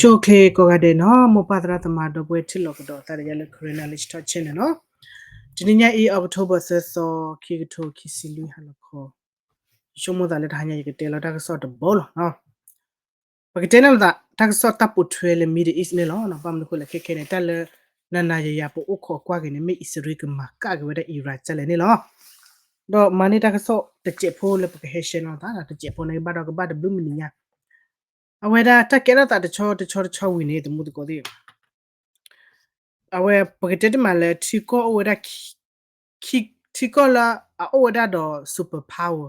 ဆိၣ်ချ့ကိးဂၤဒဲးနီၤ, မိၢ်ပၢ်သရၣ်သမါဒီပုၢ်ဝဲၢ်ထံၣ်လိာ်ကဒီးသးဒီးယၤလၢ Karen Knowledge Talk Channel နီၤ. တနံၤညါအံၤ October သၢသီ ခံကထိခံဆံလွံၢ် ဟါလီၤခီ, ယဆိကမိၣ်သးလၢတဟါညါ ယကတဲလီၤတၢ်ကစီၣ်တဘိလီၤ. ပကတဲန့ၣ်လီၤသး တၢ်ကစီၣ်တၢ်ပိာ်ထွဲလၢ Middle East န့ၣ်လီၤ. ဘၣ်မနုၤအဃိလဲၣ် ခဲခဲန့ၣ် တၢ်လၢ နၤနၤယၤယၤ ပအိၣ်ခိးကွၢ်က့ၤန့ၣ် မ့ၢ်အံၣ်စရ့လးကမၤကၣ်က့ၤဝဲဒၣ် Iran ကလဲၣ်န့ၣ်လီၤ. ဒီးမၤန့ၢ်တၢ်ကစီၣ်တစဲးဖိလၢပကဟဲ share န့ၢ်သး တစဲးဖိန့ၣ် ဘၣ်ဒီးကဘၣ်တဘျုးမံၤနံၤညါ အဝဲဒၣ်တၢ်ကဲထီၣ်သးတဆီတဆီတဆီဝံၤန့ၣ် သမူသကိးသ့ၣ် အဝဲပကတဲတမံၤလၢ ထံကီၢ်အိၣ်ဝဲဒၣ် ထံကီၢ်လၢအအိၣ်ဝဲဒၣ်ဒီး super power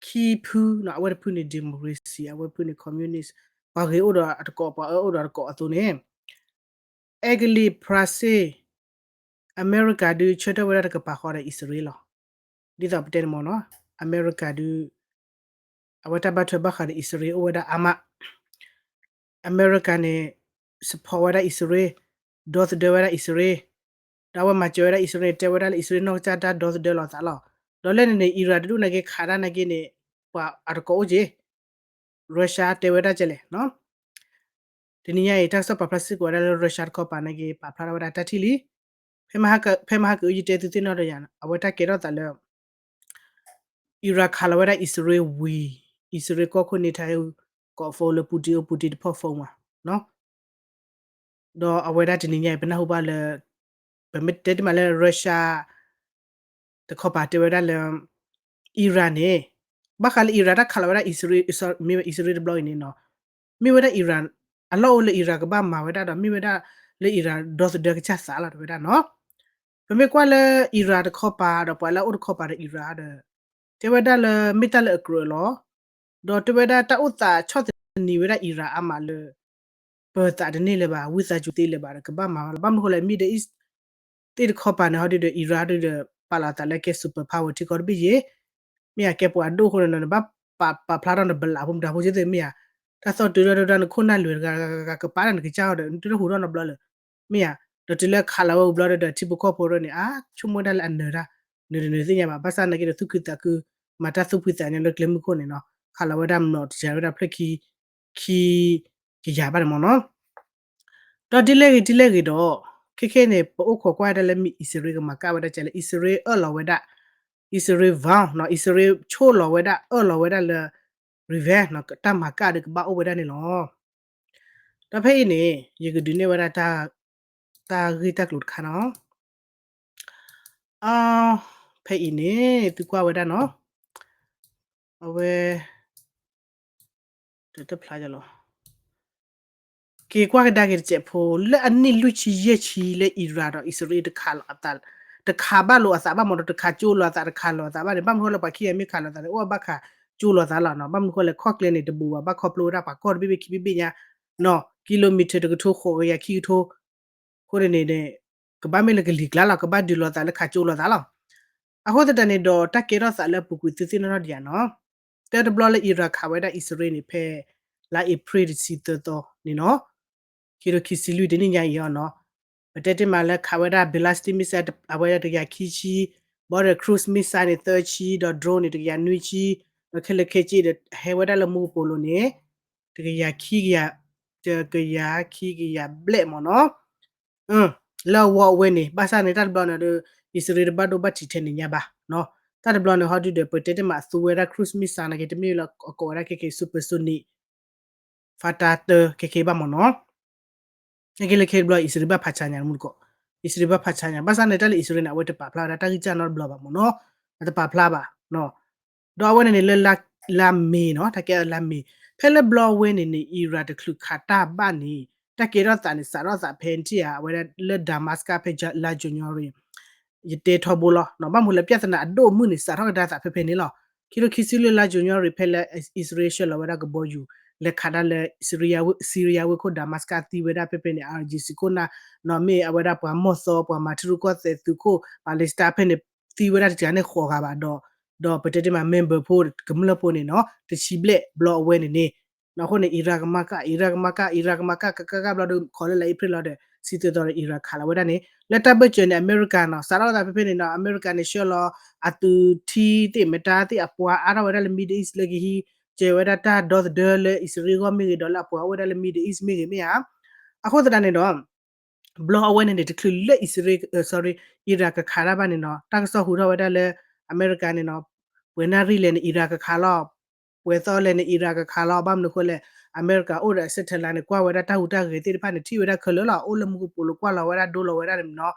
ခံဖုနီၤ, အဝဲတဖုန့ၣ် democracy အဝဲတဖုန့ၣ် communist, ပှၤဂ့ၤအိၣ်ဒီးအတကိး ပှၤအၢအိၣ်ဒီးအတကိးအသိးန့ၣ် အဲကလံး ဖရၣ်စ့ၣ် အမဲရကၤဒုးဆၢထၢၣ်ဝဲဒၣ်တကပၤဃီဒီးအံၣ်စရ့လးလီၤ. ဒ်သိးပတဲန့ၣ်မ့ၢ်နီၤ အမဲရကၤဒုး အဝဲတၢ်ဘၣ်ထွဲဘၣ်ဃးဒီးအံၣ်စရ့လးအိၣ်ဝဲဒၣ်အါမး, အမဲရကၤန့ၣ် support ဝဲဒၣ်အံၣ်စရ့လး, ဒီသဒၢဝဲဒၣ်အံၣ်စရ့လး, ဒီးအဝဲမၤစၢၤဝဲဒၣ်အံၣ်စရ့လးန့ၣ် တဲဝဲဒၣ်လၢအံၣ်စရ့လးနီၢ်ကစၢ်တၢ်ဒီသဒၢလီၤသးလီၤ. ဒီးလၢန့ၣ်န့ၣ် Iran တဒူၣ်နာ်က့ခးတၢ်နာ်က့န့ၣ် ပှၤအတကိးအိၣ်က့ၤ Russia တဲဝဲဒၣ်ကလဲၣ်နီၤ. တနံၤညါအံၤ တၢ်ကစီၣ်ပာ်ဖျါစ့ၢ်ကီးဝဲဒၣ်လၢ Russia တခီပၤနာ်က့ ပာ်ဖျါထီၣ်ဝဲဒၣ်တၢ်ထံၣ်လံ. ဖဲမဟါကအု ယတဲသုသ့ၣ်နီၣ်ဒီးယၤ အဝဲတၢ်ကဲထီၣ်သးလၢ Iran ခးလီၤဝဲဒၣ်အံၣ်စရ့လးဝံၤ အံၣ်စရ့လးကီၢ်ခိၣ်န့ၣ် ထဲ ကိး phone လၢ Putin အိၣ် Putin တဖီၣ် phone မးနီၤ. ဒီးအဝဲဒၣ်တနံၤညါအံၤ ပနၢ်ဟူဘၣ်လၢ ပမ့ၢ်တဲတမံၤလၢ Russia တခီပၤတဲဝဲဒၣ်လၢ Iran န့ၣ် ဘၣ်ဃးလၢ Iran တၢ်ခးလီၤဝဲဒၣ်အံၣ်စရ့လး မ့ၢ်ဝဲအံၣ်စရ့လးတဘျီအံၤန့ၣ်နီၤ မ့ၢ်ဝဲဒၣ် Iran အလီၢ်အိၣ်လၢ Iran ကဘၣ်မၤဝဲဒၣ်ဒီး မ့ၢ်ဝဲဒၣ်လၢ Iran ဒီသဒၢကစၢ်သးလီၤ တဲဝဲဒၣ်နီၤ. ပမ့ၢ်ကွၢ်လၢ Iran တခီပၤဒီး ပှၤလၢအအိၣ်တခီပၤဒီး Iran ဒီး တဲဝဲဒၣ်လၢမ့ၢ်တၢ်လၢအကြၢးလီၤ. ဒီးတဲဝဲဒၣ်တၢ်အိၣ်သးဆီၣ်သနံးဝဲဒၣ် Iran အါမးလၢ ပၢၤသးတန့ၢ်လၢၤဘၣ် ဝံသးစူၤသ့လၢၤဘၣ်ဒီး ကဘၣ်မၤဝဲလီၤ. ဘၣ်မနုၤဃိလဲၣ် Middle East သ့ၣ်တခီပၤန့ၣ် ဟီဒုဒီး Iran ဒုဒီး ပာ်လီၤသးလၢကဲ super power ထံကီၢ်တဘ့ၣ်ယဲၢ် မ့ၢ်ဧါကဲပှၤဒိၣ်အဃိန့ၣ် နဘၣ်ပာ်ဖျါထီၣ်နဘျးဖိမတၤဖိကသ့ၣ်မ့ၢ်ဧါ. တၢ်သီၣ်တုၤထီၣ်ဒိၣ်ဒၣ်နခိၣ်နၢ်လွဲၤတဂၤဂၤကပာ်ဒီးနကစၢ်အီၤဒီး နတဟူးထီၣ်နီတဘျီလၢၤ မ့ၢ်ဧါ. ဒီးတုၤလၢခးလီၤဝဲဝံၤဘျီဒီး ထံဖိကီၢ်ဖိဒ်န့ၣ် အါ ဆိကမိၣ်ဝဲဒၣ်လၢအနၢၤတၢ် နုၤတနုၤသ့ၣ်ညါဘၣ်. ဘၣ်ဆၣ်နာ်က့ဒီး သူၣ်ခုသးခု မၤတၢ်သူၣ်ဖှံသးညီလၢကျဲမုၢ်ခိၣ်န့ၣ်နီၤ ခးလီၤဝဲဒၣ်မနီၤတစှၤဝဲဒၣ်ဖျၢၣ်ခံ ခံကယၤဘၣ်န့ၣ်မ့ၢ်နီၤ. ဒီးဒ်လဲၣ်ဂ့ၤဒ်လဲၣ်ဂ့ၤဒီး ခဲခဲန့ၣ် ပအိၣ်ခိးကွၢ်ဝဲဒၣ်လၢမ့ၢ်အံၣ်စရ့လးကမၤကၣ်ဝဲဒၣ်ကလဲၣ် အံၣ်စရ့လးအၢၣ်လီၤဝဲဒၣ် အံၣ်စရ့လး vow နီၤ အံၣ်စရ့လးဆိၣ်လီၤဝဲဒၣ် အၢၣ်လီၤဝဲဒၣ်လၢ revenge နီၤ တၢ်မၤကၣ်ဒီးကဘၣ်အိၣ်ဝဲဒၣ်န့ၣ်လီၤ. ဒီးဖဲအံၤန့ၣ် ယကဒုးနဲၣ်ဝဲဒၣ် တၢ်ဂ့ၢ်တၢ်ကျိၤတခါနီၤ. အ ဖဲအံၤန့ၣ် သုကွၢ်ဝဲဒၣ်နီၤ အဝဲ တဖျါလီၤ က့ၤကွၢ်ကဒါက့ၤတစဲးဖိ လၢအနံၣ်လွံၢ်ဆံယဲၢ်ဆံလၢ Iran ဒီးအံၣ်စရ့လးတခးလိာ်အသး တခးဘၣ်လိာ်အသးဘၣ်မ့ၢ်ဒီး တခးကၠိလိာ်အသး တခးလိာ်အသးဘၣ်န့ၣ် ဘၣ်မနုၤဃိလၢပှၤခံဂၤမ့ၢ်ခးလိာ်အသးန့ၣ် အိၣ်ဘၣ်ခးကၠိလိာ်အသးလီၤနီၤ. ဘၣ်မနုၤဃိလဲၣ် ခီၣ်ကျဲန့ၣ် တဘူးဘၣ် ဘၣ်ခီဖျိဝဲဒၣ်ပှၤကီၢ်တဘ့ၣ်ဘ့ၣ်ခံဘ့ၣ်ဘ့ၣ်ညါနီၤ kilometer တကထိဃိးကယၤခံကထိ အဃိန့ၣ်န့ၣ် ကဘၣ်မ့ၢ်လၢကလံၤကျါလီၤ ကဘၣ်ဒုးလိာ်သးလၢခးကၠိလိာ်သးလီၤ. အဃိသတးန့ၣ်ဒီး တၢ်ကဲထီၣ်သးလၢအပူၤကွံာ်သုသ့ၣ်နီၣ်ထီၣ်ဒံးဧါနီၤ. တၢတဘျီလၢ Iran ခးဝဲဒၣ်အံၣ်စရ့လးန့ၣ် ဖဲလါအ့ဖြ့ၣ် တဆံသၢသီန့ၣ်နီၤ ခံကထိခံဆံလွံၢ်တနံၣ်ညါအံၤအီၤနီၤ ပတဲတ့ၢ်မးလၢခးဝဲဒၣ် ballistic missile အဝဲဒၣ်တကယၤခံဆံ, ဘီဒီး cruise missile န့ၣ်သၢဆံ, ဒီး drone န့ၣ်တကယၤနွံဆံ, ဒီးခဲလၢာ်ခဲဆ့ဒီး ဟဲဝဲဒၣ်လၢမူကပိာ်လိၤန့ၣ် တကယၤခံကယၤ, တကယၤခံကယၤဘျဲၣ်မ့ၢ်နီၤ. လၢအဝီအဝဲန့ၣ် ဘၣ်ဆၣ်န့ၣ် တၢ်တဘျီန့ၣ်ဒီး အံၣ်စရ့လးတဘၣ်ဒိဘၣ်ထံးထဲန့ၣ်ညါဘၣ်နီၤ. တၢ်တဘျီန့ၣ် ဟီဒုဒီး ပတဲတ့ၢ်မးအသူဝဲဒၣ် cruise missile နာ်က့ တမ့ၢ်လၢအကိးဝဲဒၣ်ခဲခဲ supersonic fighter ခဲခဲဘၣ်မ့ၢ်နီၤ. ခဲခဲလၢခဲတဘျီ အံၣ်စရ့လးဘၣ်ဖးဆါညါမူတကိး, အံၣ်စရ့လးဘၣ်ဖးဆါညါ ဘၣ်ဆၣ်န့ၣ် တၢ်လၢအံၣ်စရ့လးန့ၣ် အဝဲတပာ်ဖျါဝဲဒၣ်တၢ်ဂံၢ်စၢ်နီတဘျီဘၣ်မ့ၢ်နီၤ, အတပာ်ဖျါဘၣ်နီၤ. ဒီးအဝဲန့ၣ်န့ၣ်လၢ လါမ့ၤနီၤ, တၢ်ကဲလါမ့ၤ, ဖဲလၢဘျီဝဲန့ၣ်န့ၣ် Iran တချုးခးတၢ်ဘၣ်န့ၣ် တၢ်ကဲထီၣ်သးန့ၣ် စးထီၣ်သးဖဲထံၣ်ဧါ အဝဲဒၣ်လၢ Damascus ဖဲလါ January ယတဲထီဘိလီၤနီၤ. ဘၣ်မနုၤလဲၣ် ပြဿနာအဒိၣ်အမုၢ်န့ၣ် စးထီၣ်ကဒါသးဖဲဖဲန့ၣ်လီၤ. ခံကထိခံဆံလွံၢ်လါ January ဖဲလၢ အံၣ်စရ့လးဆှၢလီၤဝဲဒၣ်ကဘီယူၤ လဲၤခးဒၣ်လၢ စံရံယါဝ့ၢ်ခိၣ် Damascus သံဝဲဒၣ်ဖဲဖဲန့ၣ် အါရကံစံခိၣ်နၢ်နီၤ, မ့ၢ်အဝဲဒၣ်ပှၤမီၢ်သီ ပှၤမၤထံရူၢ်ကီၢ်သဲးသုးခိၣ် Palestine ဖဲန့ၣ် သံဝဲဒၣ်တစှၤန့ၣ်ဃိးဂၤဘၣ်ဒီး, ဒီးပတဲတ့ၢ်မး member ဖိကမျၢၢ်ဖိန့ၣ်နီၤ တဆံဘျဲၣ်ဘျီအဝဲန့ၣ်န့ၣ် အဃိန့ၣ် Iran ကမၤကၣ် Iran ကမၤကၣ် Iran ကမၤကၣ် ကကကဘျီဒီး ခီလၢလါအ့ဖြ့ၣ်လီၤဒီး ဆံသၢသီဒီး Iran ခးလီၤဝဲဒၣ်န့ၣ် လၢတၢ်ဘၢၣ်စၢၤန့ၣ် အမဲရကၤနီၤ စးထီၣ်သးဖဲဖဲန့ၣ်နီၤ အမဲရကၤန့ၣ် ဆှၢလီၤအသုးထံသ့ၣ်မတၤသ့ၣ်အပှၤအါထီၣ်ဝဲဒၣ်လၢ Middle East လၢကဟံး ကဲဝဲဒၣ်တၢ်ဒီသဒၢလၢအံၣ်စရ့လးအဂီၢ်မ့ၢ်ဂ့ၤ ဒီးလၢအပှၤအိၣ်ဝဲဒၣ်လၢ Middle East မ့ၢ်ဂ့ၤမ့ၢ်ဧါ. အဃိသတးန့ၣ်ဒီး ဘျီအဝဲန့ၣ်န့ၣ် တချုးလၢအံၣ်စရ့လး sorry, Iran ကခးတၢ်ဘၣ်န့ၣ်နီၤ တၢ်ကစီၣ်ဟူထီၣ်ဝဲဒၣ်လၢ အမဲရကၤန့ၣ်နီၤ ပှဲၤနၣ်ရံၣ်လဲၣ်န့ၣ် Iran ကခးလီၤ, ပှဲၤသီလဲၣ်န့ၣ် Iran ကခးလီၤ. ဘၣ်မနုၤအဃိလဲၣ်, အမဲရကၤအိၣ်ဒီးအ satellite န့ၣ် ကွၢ်ဝဲဒၣ်တၢ်ဟူးတၢ်ဂဲၤသ့ၣ်တဖၣ်န့ၣ် ထံၣ်ဝဲဒၣ်ခဲလၢာ်လီၤ. အိၣ်လၢမူကပိာ်လိၤကွၢ်လီၤဝဲဒၣ် ဒိလီၤဝဲဒၣ်န့ၣ်နီၤ,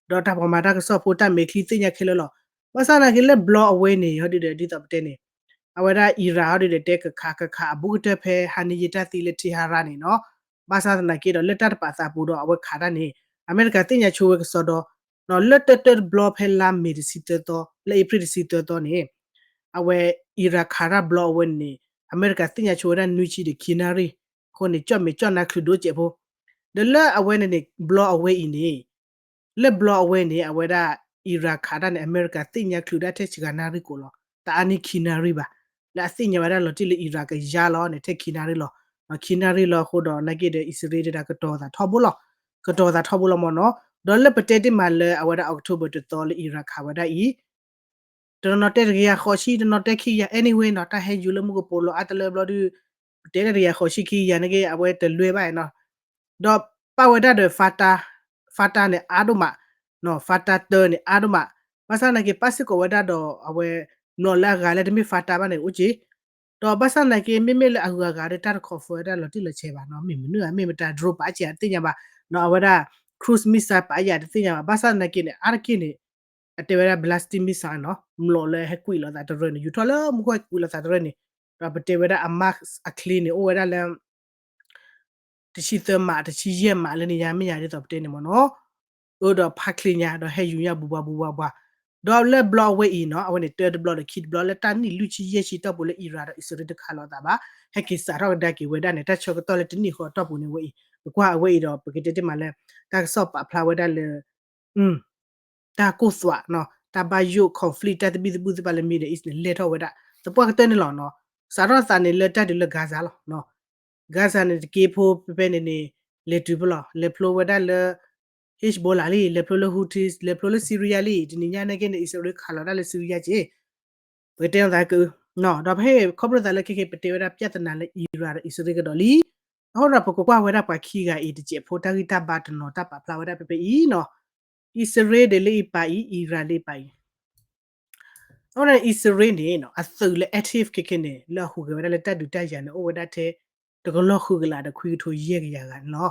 ဒီးတၢ်ပှၤမၤတၢ်ကစီၣ်ဖိတၢ်မဲာ်ချံသ့ၣ်ညါခဲလၢာ်လီၤ. ဘၣ်ဆၣ်သနာ်က့လၢဘျီအဝဲန့ၣ် ဟီဒုဒီး ဒ်သိးပတဲန့ၣ် အဝဲဒၣ် Iran ဟီဒုဒီး တဲကခးကခးအဘူးကတၢၢ်ဖဲဟါန့ၣ်ယဲတၢ်သံလၢ Tehran န့ၣ်နီၤ. ဘၣ်ဆၣ်သနာ်က့ဒီး လၢတၢ်တပာ်သးပူၤဒီးအဝဲခးတၢ်န့ၣ် အမဲရကၤသ့ၣ်ညါဆိဝဲကစီဒီ လၢတၢတၢတဘျီဖဲလါမ့ၤတဆံသၢသီ လၢအ့ဖြ့ၣ်တဆံသၢသီန့ၣ် အဝဲ Iran ခးတၢ်ဘျီအဝဲန့ၣ်န့ၣ် အမဲရကၤသ့ၣ်ညါဆိဝဲဒၣ်နွံဆံဒီးခံနၣ်ရံၣ်, အဃိန့ၣ် ကၠီၣ်မဲာ်ကၠီၣ်နါချုးဒိၣ်စဲးဖိ ဒီးလၢအဝဲန့ၣ်န့ၣ် ဘျီအဝဲအံၤန့ၣ် လၢဘျီအဝဲန့ၣ် အဝဲဒၣ် Iran ခးတၢ်န့ၣ် အမဲရကၤသ့ၣ်ညါချုးဒၣ်ထဲဆံဂၤနၣ်ရံၣ်ကိးလီၤ. တအါန့ၢ်ခံနၣ်ရံၣ်ဘၣ်. လၢအသ့ၣ်ညါဝဲဒၣ်လီၤတံၢ်လၢ Iran ကယါလီၤန့ၣ် ထဲခံနၣ်ရံၣ်လီၤ. ခံနၣ်ရံၣ်လီၤအဃိဒီး နာ်က့ဒီး အံၣ်စရ့လးဒၣ်ကတီၤသးထီဘိလီၤ. ကတီၤသးထီဘိလီၤမ့ၢ်နီၤ. ဒီးလၢပတဲတ့ၢ်မးလၢအဝဲဒၣ် October တသီလၢ Iran ခးဝဲဒၣ်အံၤ တနီၤတဲတကယၤဃိးဆံ တနီၤတဲခံကယၤ anyway နီၤ တၢ်ဟဲယူၤလၢမူကပိာ်လိၤအါတလၢဘျီဒုး ပတဲလၢတကယၤဃိးဆံခံကယၤန့ၣ်က့ အဝဲတလွဲဘၣ်နီၤ. ဒီးပာ်ဝဲဒၣ်ဒီး Fatah, Fatah န့ၣ်အါဒိၣ်မး, Fatah တၢန့ၣ်အါဒိၣ်မး, ဘၣ်ဆၣ်သနာ်က့ ပာ်စ့ၢ်ကီးဝဲဒၣ်ဒီးအဝဲ မျိာ်လၢအဂၤလၢတမ့ၢ် Fatah ဘၣ်န့ၣ် အိၣ်က့ ဒီးဘၣ်ဆၣ်သနာ်က့ မ့မ့ၢ်လၢအဂုၤအဂၤဒီး တၢ်တ confirm ဝဲဒၣ်လီၤတံၢ်လီၤဆဲးဘၣ်နီၤ, မ့ၢ်မနုၤဧါ မ့ၢ်မတၤ drone ပာ်အါက့ၤတသ့ၣ်ညါဘၣ်, အဝဲဒၣ် cruise missile ပာ်အါယၤတသ့ၣ်ညါဘၣ်, ဘၣ်ဆၣ်သနာ်က့န့ၣ် အါတက့ၢ်န့ၣ် အတဲဝဲဒၣ် ballistic missile နီၤ, မျိာ်လၢဟဲကွံာ်လိာ်သးတရၢန့ၣ် ယူၤထီၣ်လၢမူခိၣ်ဟဲကွံာ်လိာ်သးတရၢန့ၣ်, ဒီးပတဲဝဲဒၣ်အ Mach အချ့န့ၣ် အိၣ်ဝဲဒၣ်လၢ တဆံသၢမး တဆံယဲၢ်မးလၢန့ၣ်ညါ မ့ၢ်ညါဒ်သိးပတဲန့ၣ်မ့ၢ်နီၤ, အၢဒီးဖးချ့ညါ ဒီးဟဲယူၤညါဘူးဘွားဘူးဘွားဘွား, ဒီးလၢဘျီအဝဲအံၤနီၤ အဝဲန့ၣ်တၢတဘျီဒီးခံတဘျီ လၢတၢ်နံၣ်လွံၢ်ဆံယဲၢ်ဆံတီၢ်ပူၤလၢ Iran ဒီးအံၣ်စရ့လးတခးလိာ်သးဘၣ်, ဟဲက့ၤစးထီၣ်ကဒါက့ၤဝဲဒၣ်န့ၣ် တၢ်ဆၢကတီၢ်လၢတနံၣ်ဃီတီၢ်ပူၤန့ၣ်ဝဲအံၤ, ပကွၢ်အဝဲအံၤဒီး ပကတဲတ့ၢ်မးလၢ တၢ်ကစီၣ်ပာ်ဖျါဝဲဒၣ်လၢ တၢ်ကိၢ်သွးနီၤ, တၢ်ဘၣ်ယိၣ် conflict တၢ်သဘံၣ်သဘုၣ်သ့ၣ်တဖၣ်လၢ Middle East န့ၣ် လဲၢ်ထီၣ်ဝဲဒၣ် သပှၢ်ကတၢၢ်န့ၣ်လီၤနီၤ, စးထီၣ်သးန့ၣ်လၢတၢ်ဒုးလၢ Gaza လီၤနီၤ, Gaza န့ၣ် တက့ဖိဖဲဖဲန့ၣ်န့ၣ် လဲၤတုၤဖဲလီၤ, လဲၤဖျိဝဲဒၣ်လၢ Hezbollah လံ, လဲၤဖျိလၢ Houthis, လဲၤဖျိလၢ Syria လံ, တနံၤညါန့ၣ်က့န့ၣ် အံၣ်စရ့လးခးလီၤဒၣ်လၢ Syria က့ ပကတဲနီၤသးက ဒီးဖဲခီဖျိသးလၢခဲခဲ ပတဲဝဲဒၣ် ပြဿနာ လၢ Iran ဒီးအံၣ်စရ့လးကဒီးလံ, အဃိဒီးပကကွၢ်ဝဲဒၣ်ပှၤခံဂၤအံၤတစဲးဖိ တၢ်ဂံၢ်တၢ်ဘါတနီၤ တၢ်ပာ်ဖျါဝဲဒၣ်ဖဲဖဲအံၤနီၤ, အံၣ်စရ့လးဒ်လၢအံၤပာ်အံၤ Iran လၢအံၤပာ်အံၤ အဃိန့ၣ် အံၣ်စရ့လးန့ၣ် အသုးလၢ active ခဲခဲန့ၣ် လၢအဟူးဂဲၤဝဲဒၣ်လၢတၢ်ဒုးတၢ်ယၤန့ၣ် အိၣ်ဝဲဒၣ်ထဲ တကလီၢ်ဃုကလးဒီးခွံကထိယဲၢ်ကယၤဂၤန့ၣ်လီၤ.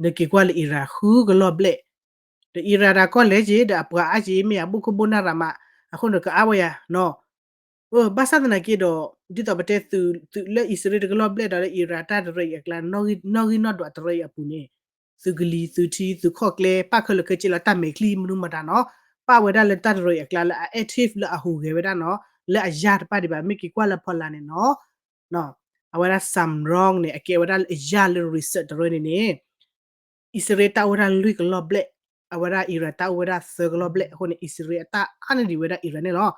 နက့ၤကွၢ်လၢ Iran ဃုကလီၢ်ဘျဲၣ်, ဒီး Iran တၢ်ကီၢ်လဲၤက့ၤ ဒီးအပှၤအါက့ၤ မ့ၢ်အဘူၣ်ခိၣ်ဘိၣ်နၢ်ရၤမး, အဃိန့ၣ်ကအါဝဲယၤနီၤ. ဘၣ်ဆၣ်သနာ်က့ဒီး ဒ်သိးပတဲသုးလၢအံၣ်စရ့လးတကလီၢ်ဘျဲၣ်ဒီးလၢ Iran တၢ်တရံးအံၤအကျါ နီၣ်ဂံၢ်နီၣ်ဒွးတရံးအံၤအပူၤန့ၣ် သုးကလံၤ သုးထံ သုးခီၣ်ကျဲ ပၣ်ခဲလၢာ်ခဲဆ့လီၤ တၢ်မဲာ်ချံမနုၤမတၤနီၤ, ပၣ်ဝဲဒၣ်လၢတၢ်တရံးအံၤအကျါလၢအ active လၢအဟူးဂဲၤဝဲဒၣ်နီၤ, လၢအယၢ်တပၣ်ဒံးဘၣ် မ့ၢ်က့ၤကွၢ်လၢဖီလာ်န့ၣ်နီၤ အဝဲဒၣ် Samron န့ၣ် အကဲဝဲဒၣ်လၢအယၢ်လၢ research တရံးန့ၣ်န့ၣ် အံၣ်စရ့လးတၢ်အိၣ်ဝဲဒၣ်လွံၢ်ကလီၢ်ဘျဲၣ်, အဝဲဒၣ် Iran တၢ်အိၣ်ဝဲဒၣ်သၢကလီၢ်ဘျဲၣ်, အဃိန့ၣ် အံၣ်စရ့လးအတၢ်အါန့ၢ်ဒံးဝဲဒၣ် Iran န့ၣ်လီၤ.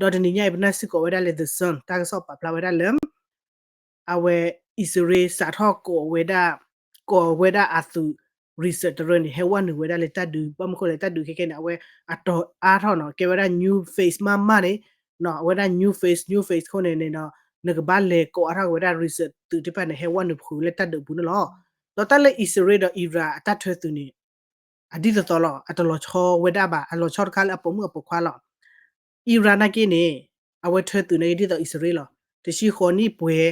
ဒီးတနံၤညါအံၤ ပနၢ်စ့ၢ်ကီးဝဲဒၣ်လၢ The Sun တၢ်ကစီၣ်ပာ်ဖျါဝဲဒၣ်လၢ အဝဲအံၣ်စရ့လးစးထီၣ်ကိးဝဲဒၣ်, ကိးဝဲဒၣ်အသုး research တရံးန့ၣ် ဟဲဝဲနုာ်ဝဲဒၣ်လၢတၢ်ဒုး, ဘၣ်မနုၤဃိလဲၣ် တၢ်ဒုးခဲခဲန့ၣ် အဝဲအတီၤအါထီၣ်နီၤ, ကဲဝဲဒၣ် new phase မးမးန့ၣ်, အဝဲဒၣ် new phase, new phase အဃိန့ၣ်န့ၣ်ဒီး နကဘၣ်လဲၤကိးအါထီၣ်က့ၤဝဲဒၣ် research သုးတဖၣ်န့ၣ် ဟဲဝဲနုာ်ဖုးလၢတၢ်ဒုးအပူၤန့ၣ်လီၤ. ဒီးတၢ်လၢအံၣ်စရ့လးဒီး Iran အတၢ်ထၢသုးန့ၣ် အဒ်သိးသိးလီၤ, အတလီၤဆီဝဲဒၣ်ဘၣ်, အလီၤဆီတခါလၢအပိာ်မုၣ်အပိာ်ခွါလီၤ. Iran နာ်က့န့ၣ် အဝဲထၢသုးန့ၣ်က့ဒ်သိးအံၣ်စရ့လးလီၤ. တဆံဃိးနံၣ်ပှဲၤ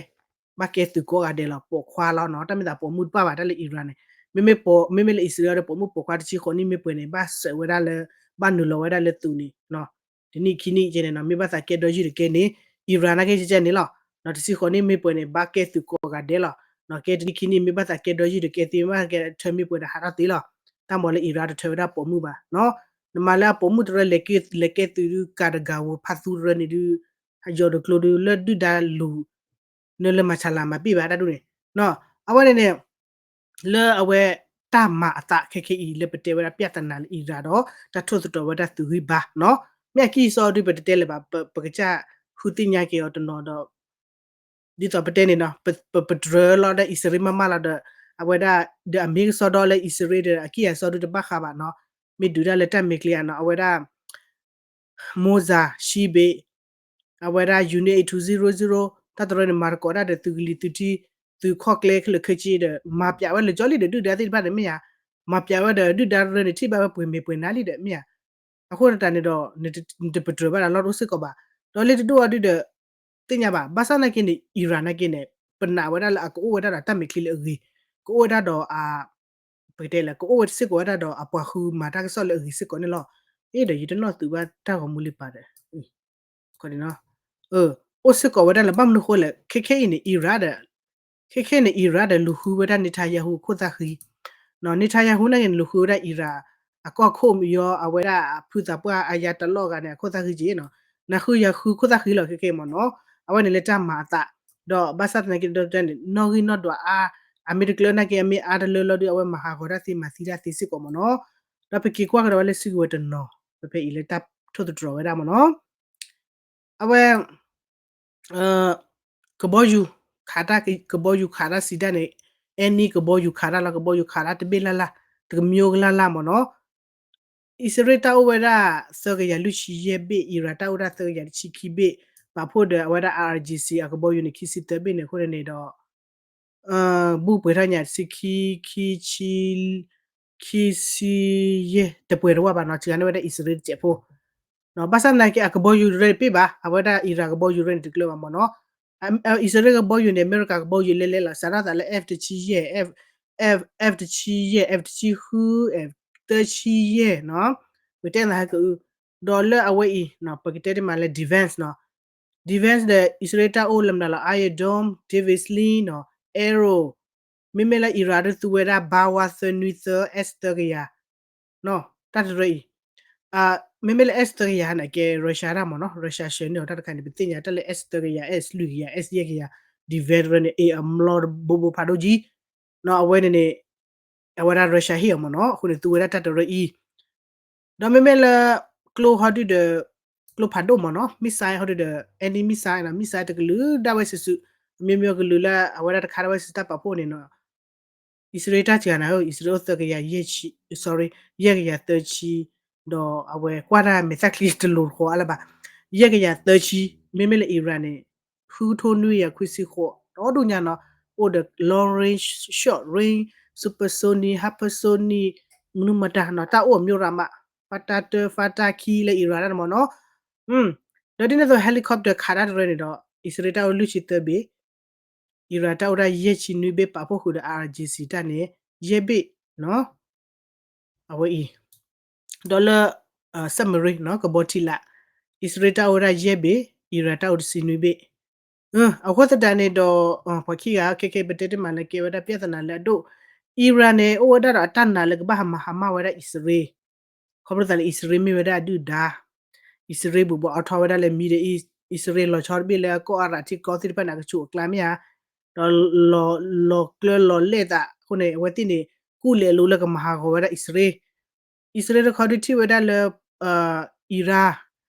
ဘၣ်ကဲသုးကိးဂၤဒဲးလီၤ, ပိာ်ခွါလီၤနီၤ, တၢ်မ့ၢ်သးပိာ်မုၣ်တဘၣ်ဘၣ်, တၢ်လၢ Iran န့ၣ်, မ့မ့ၢ်လၢအံၣ်စရ့လးဒီးပိာ်မုၣ်ပိာ်ခွါ တဆံဃိးနံၣ်မ့ၢ်ပှဲၤန့ၣ် ဘၣ်စးဝဲဒၣ်လၢ, ဘၣ်နုာ်လီၤဝဲဒၣ်လၢသုးန့ၣ် တနံၣ်ခံနံၣ်ကဲန့ၣ်နီၤ, မ့ၢ်ဘၣ်သးကဲဒီယုၢ်တကဲန့ၣ်, Iran နာ်က့ကဲန့ၣ်လီၤ. တဆံဃိးနံၣ်မ့ၢ်ပှဲၤန့ၣ် ဘၣ်ကဲသုးကိးဂၤဒဲးလီၤ. ကဲတနံၣ်ခံနံၣ် မ့ၢ်ဘၣ်သးကဲဒီယုၢ်တကဲသ့ မ့ၢ်ဘၣ်ကဲထၢမ့ၢ်ပှဲၤဒီးဟးထီၣ်သ့လီၤ. တၢ်မၤလၢ Iran တထၢဝဲဒၣ်ပိာ်မုၣ်ဘၣ်နီၤ. နမၤလၢအပိာ်မုၣ်တရၢလဲၤကဲသုးဒုး ကၤတဂၤဝဲဖးသူတရၢန့ၣ်ဒုး, ယီၤတကျိၤဒုးလၢဒုၣ်ဒါလူၤ, နလၢမၤဆါလၤမၤပ့ၢ်ဘၣ်တၢ်ဒ်န့ၣ်, အဝဲန့ၣ်န့ၣ် လၢအဝဲတၢ်မၤအသးခဲခဲအံၤ လၢပတဲဝဲဒၣ် ပြဿနာ လၢ Iran ဒီး တၢ်ထိၣ်သတြီၤဝဲဒၣ်သုးဂံၢ်ဘါနီၤ, မ့ၢ်အကံၢ်အစီဒုး ပတတဲလၢၤဘၣ်, ပကစၢ်ဃုသ့ၣ်ညါက့ၤအီၤတနီၤဒီး ဒ်သိးပတဲန့ၣ်နီၤ, ပတြၢၤလီၤဒီးအံၣ်စရ့လးမးမးလီၤဒီး အဝဲဒၣ် ဒီးအမ့ၢ်ကစီဒီလၢအံၣ်စရ့လးဒီး အကံၢ်အစီဒုးတဘၣ်ဃးဘၣ်နီၤ, မ့ၢ်ဒုးဒၣ်လၢတၢ်မဲာ်ချံဧါနီၤ, အဝဲဒၣ် Mossad ရှံဘ့ၣ်, အဝဲဒၣ် Unit eight two zero zero, တၢ်တရၢန့ၣ် မၤသကိးတၢ်ဒီးသုးကလံၤသုးထံ သုးခီၣ်ကျဲခဲလၢာ်ခဲဆ့ဒီး မၤပျးဝဲလၢာ်ကၠီလံဒီး ဒုၣ်ဒါသ့ၣ်တဖၣ်န့ၣ်မ့ၢ်ဧါ, မၤပျးဝဲဒီးဒုၣ်ဒါတရၢန့ၣ် ထံၣ်ဘၣ်ဝဲပှဲၤမဲာ်ပှဲၤနါလံဒီးမ့ၢ်ဧါ. အဃိသတးန့ၣ်ဒီး နတပတြၢၤဘၣ်ဒီးလီၢ်တအိၣ်စ့ၢ်ကီးဘၣ်. ဒီးလၢတဒိၣ်အီၤဒုဒီး သ့ၣ်ညါဘၣ်, ဘၣ်ဆၣ်သနာ်က့န့ၣ် Iran နာ်က့န့ၣ် ပနာ်ဝဲဒၣ်လၢအကအိၣ်ဝဲဒၣ်ဒီးတၢ်မဲာ်ချံလၢအဂ့ၤ, ကအိၣ်ဝဲဒၣ်ဒီးအ ပကတဲလၢ ကအိၣ်ဝဲစ့ၢ်ကီးဝဲဒၣ်ဒီးအပှၤဃုမၤတၢ်ကစီၣ်လၢအဂ့ၤစ့ၢ်ကီးန့ၣ်လီၤ. အ့ဒီး ယတနီၢ်သုးဘၣ်တၢ်ဂီၤမူလံပာ်ဒီး အိၣ်စ့ၢ်ကီးဝဲဒၣ်လၢဘၣ်မနုၤဃိလဲၣ်, ခဲခဲအံၤန့ၣ် Iran ဒီး ခဲခဲန့ၣ် Iran ဒီးလူၤဃုဝဲဒၣ် Netanyahu ခိၣ်သၣ်ဃံ, Netanyahu နာ်က့န့ၣ် လူၤဃုဝဲဒၣ် Iran အကီၢ်ခိၣ်မံၤယီၤ အဝဲဒၣ်အဖုသးပှၢ်အယၤတလီၢ်ဂၤန့ၣ် အခိၣ်သၣ်ဃံက့ၤနီၤ, နဃုယၤဃုခိၣ်သၣ်ဃံလီၤခဲခဲမ့ၢ်နီၤ, အဝဲန့ၣ်လၢတၢ်မၤအသး, ဒီးဘၣ်ဆၣ်သနာ်က့ဒီးန့ၣ် နီၣ်ဂံၢ်နီၣ်ဒွးအါ, အမ့ၢ်တကျၢၤနာ်က့ အမ့ၢ်အါတလၢလီၤဒီး အဝဲမၤဟးဂီၤတၢ်သ့မၤသံတၢ်သ့စ့ၢ်ကီးမ့ၢ်နီၤ, ဒီးပက့ၤကွၢ်ကဒီးဝဲလၢစုကဝဲၤတနီၤ, ပဖဲအံၤလၢတၢ်ထိၣ်သတြီၤဝဲဒၣ်မ့ၢ်နီၤ အဝဲ ကဘီယူၤ ခးတၢ် ကဘီယူၤခးတၢ်စံးတၢ်န့ၣ်, အဲနံၣ်ကဘီယူၤခးတၢ်လီၤ, ကဘီယူၤခးတၢ်တဘ့ၣ်လၢ်လၢ်, တကမျိကလၢ်လၢ်မ့ၢ်နီၤ, အံၣ်စရ့လးတၢ်အိၣ်ဝဲဒၣ် သၢကယၤလွံၢ်ဆံယဲၢ်ဘ့ၣ်, Iran တၢ်အိၣ်ဒၣ်သၢကယၤတဆံခံဘ့ၣ်, ပာ်ဖှိၣ်ဒီးအဝဲဒၣ် I R G C အကဘီယူၤန့ၣ် ခံဆံသၢဘ့ၣ်န့ၣ်အဃိန့ၣ်ဒီး ဘူၣ်ပှဲၤထီၣ်ညါတဆံခံ, ခံဆံ, ခံဆံယဲၢ် တပှဲၤတဝၣ်ဘၣ်နီၤ, စှၤန့ၢ်ဝဲဒၣ်အံၣ်စရ့လးတစဲးဖိ, ဘၣ်ဆၣ်သနာ်က့ အကဘီယူၤတရၢန့ၣ်တဘ့ၣ်ဘၣ်, အဝဲဒၣ် Iran ကဘီယူၤတရၢန့ၣ်တကျၢၤဘၣ်မ့ၢ်နီၤ, အံၣ်စရ့လးကဘီယူၤန့ၣ် အမဲရကၤကဘီယူၤလဲၤလဲၤလီၤ, စးထီၣ်သးလၢ F တဆံယဲၢ်, F, F တဆံယဲၢ်, F တဆံဃု, F သၢဆံယဲၢ်နီၤ, ပတဲနၤဟဲကအု, ဒီးလၢအဝဲအံၤ ပကတဲတမံၤလၢ defense နီၤ, defense ဒီး အံၣ်စရ့လးတၢ်အိၣ်လၢမနုၤလီၤ, Iron Dome, David's Sling နီၤ, Arrow, မ့မ့ၢ်လၢ Iran ဒုးသူဝဲဒၣ် ဘါဝါသၢနွံသၢ S သၢကယၤ တၢ်တရၢအံၤ, မ့မ့ၢ်လၢ S သၢကယၤန့ၣ် ကဲ Russia တၢ်မ့ၢ်နီၤ, Russia ဆှၢန့ၢ်အီၤတၢ်တခါန့ၣ် ပသ့ၣ်ညါတၢ်လၢ S သၢကယၤ S လွံၢ်ကယၤ S ယဲၢ်ကယၤ, defense တရၢန့ၣ် အ့ၣ် အမျိာ်တဘိဘိဖးဒိၣ်ကံ, အဝဲန့ၣ်န့ၣ် အဝဲဒၣ် Russia ဟ့ၣ်အီၤမ့ၢ်နီၤ, အဃိန့ၣ် သူဝဲဒၣ်တၢ်တရၢအံၤ ဒီးမ့မ့ၢ်လၢ ကျိဟီဒုဒီး ကျိဖးဒိၣ်မ့ၢ်နီၤ, missile ဟီဒုဒီး any missile နီၤ, missile တကလုာ်ဒၣ်ဝဲစုာ်စုာ်, အမျိုးမျိုးကလုာ်လၢအဝဲဒၣ်တခါဒၣ်ဝဲစုာ်တၢ်ပာ်ဖှိၣ်န့ၣ်နီၤ, အံၣ်စရ့လးတၢ်စှၤနၤဧၢ, အံၣ်စရ့လးအိၣ်သၢကယၤယဲၢ်ဆံ, sorry, ယဲၢ်ကယၤသၢဆံ, ဒီးအဝဲကွၢ်တၢ်မဲာ်သၣ်ချံတလိၤတဃီအါလၢၤဘၣ်, ယဲၢ်ကယၤသၢဆံ, မ့မ့ၢ်လၢ Iran န့ၣ် ဃုကထိနွံကယၤခွံဆံဃိး, ဒီဒူၣ်ညါနီၤ, အိၣ်ဒီး long range, short range, supersonic, hypersonic, မနုၤမတၤနီၤ, တၢ်အိၣ်အမျိုးရမး, fighter တၢ, fighter ခံလၢ Iran တၢ်န့ၣ်မ့ၢ်နီၤ, ဒီးဒ်န့ၣ်အသိး helicopter ခးတၢ်တရၢန့ၣ်ဒီး အံၣ်စရ့လးတၢ်အိၣ်လွံၢ်ဆံသၢဘ့ၣ်, Iran တၢ်အိၣ်ဒၣ်ယဲၢ်ဆံနွံဘ့ၣ် ပာ်ဖှိၣ်ဃုာ်ဒီး I R G C တၢ်န့ၣ် ယဲၢ်ဘ့ၣ်နီၤ, အဝဲအံၤ, ဒီးလၢ submarine နီၤ, ကဘီထံလာ်, အံၣ်စရ့လးတၢ်အိၣ်ဝဲဒၣ်ယဲၢ်ဘ့ၣ်, Iran တၢ်အိၣ်တဆံနွံဘ့ၣ်, အဃိသတးန့ၣ်ဒီး ပှၤခံဂၤခဲခဲ ပတဲတမံၤလၢကဲဝဲဒၣ် ပြဿနာ လၢအဒိၣ်, Iran န့ၣ် အိၣ်ဝဲဒၣ်ဒီးအတၢ်နာ်လၢကဘၣ်ဟးမၤဟါမၢ်ဝဲဒၣ်အံၣ်စရ့လး, ခီဖျိသးလၢ အံၣ်စရ့လးမ့ၢ်ဝဲဒၣ်အဒုၣ်ဒါ, အံၣ်စရ့လးဘူးဘူးအါထီၣ်ဝဲဒၣ်လၢ Middle East, အံၣ်စရ့လးလီၤဆီတဘ့ၣ်လၢကီၢ်အါရးထံကီၢ်သ့ၣ်တဖၣ်န့ၣ် အကဆူးအကျါမ့ၢ်ဧါ, ဒီး လီၤကျၢၤလီၤလဲၢ်သးအဃိန့ၣ် အဝဲသ့ၣ်န့ၣ် ကူၣ်လဲၤလိၤလၢကမၤဟးဂီၤဝဲဒၣ်အံၣ်စရ့လး, အံၣ်စရ့လးတခီဒုးထံၣ်ဝဲဒၣ်လၢ Iran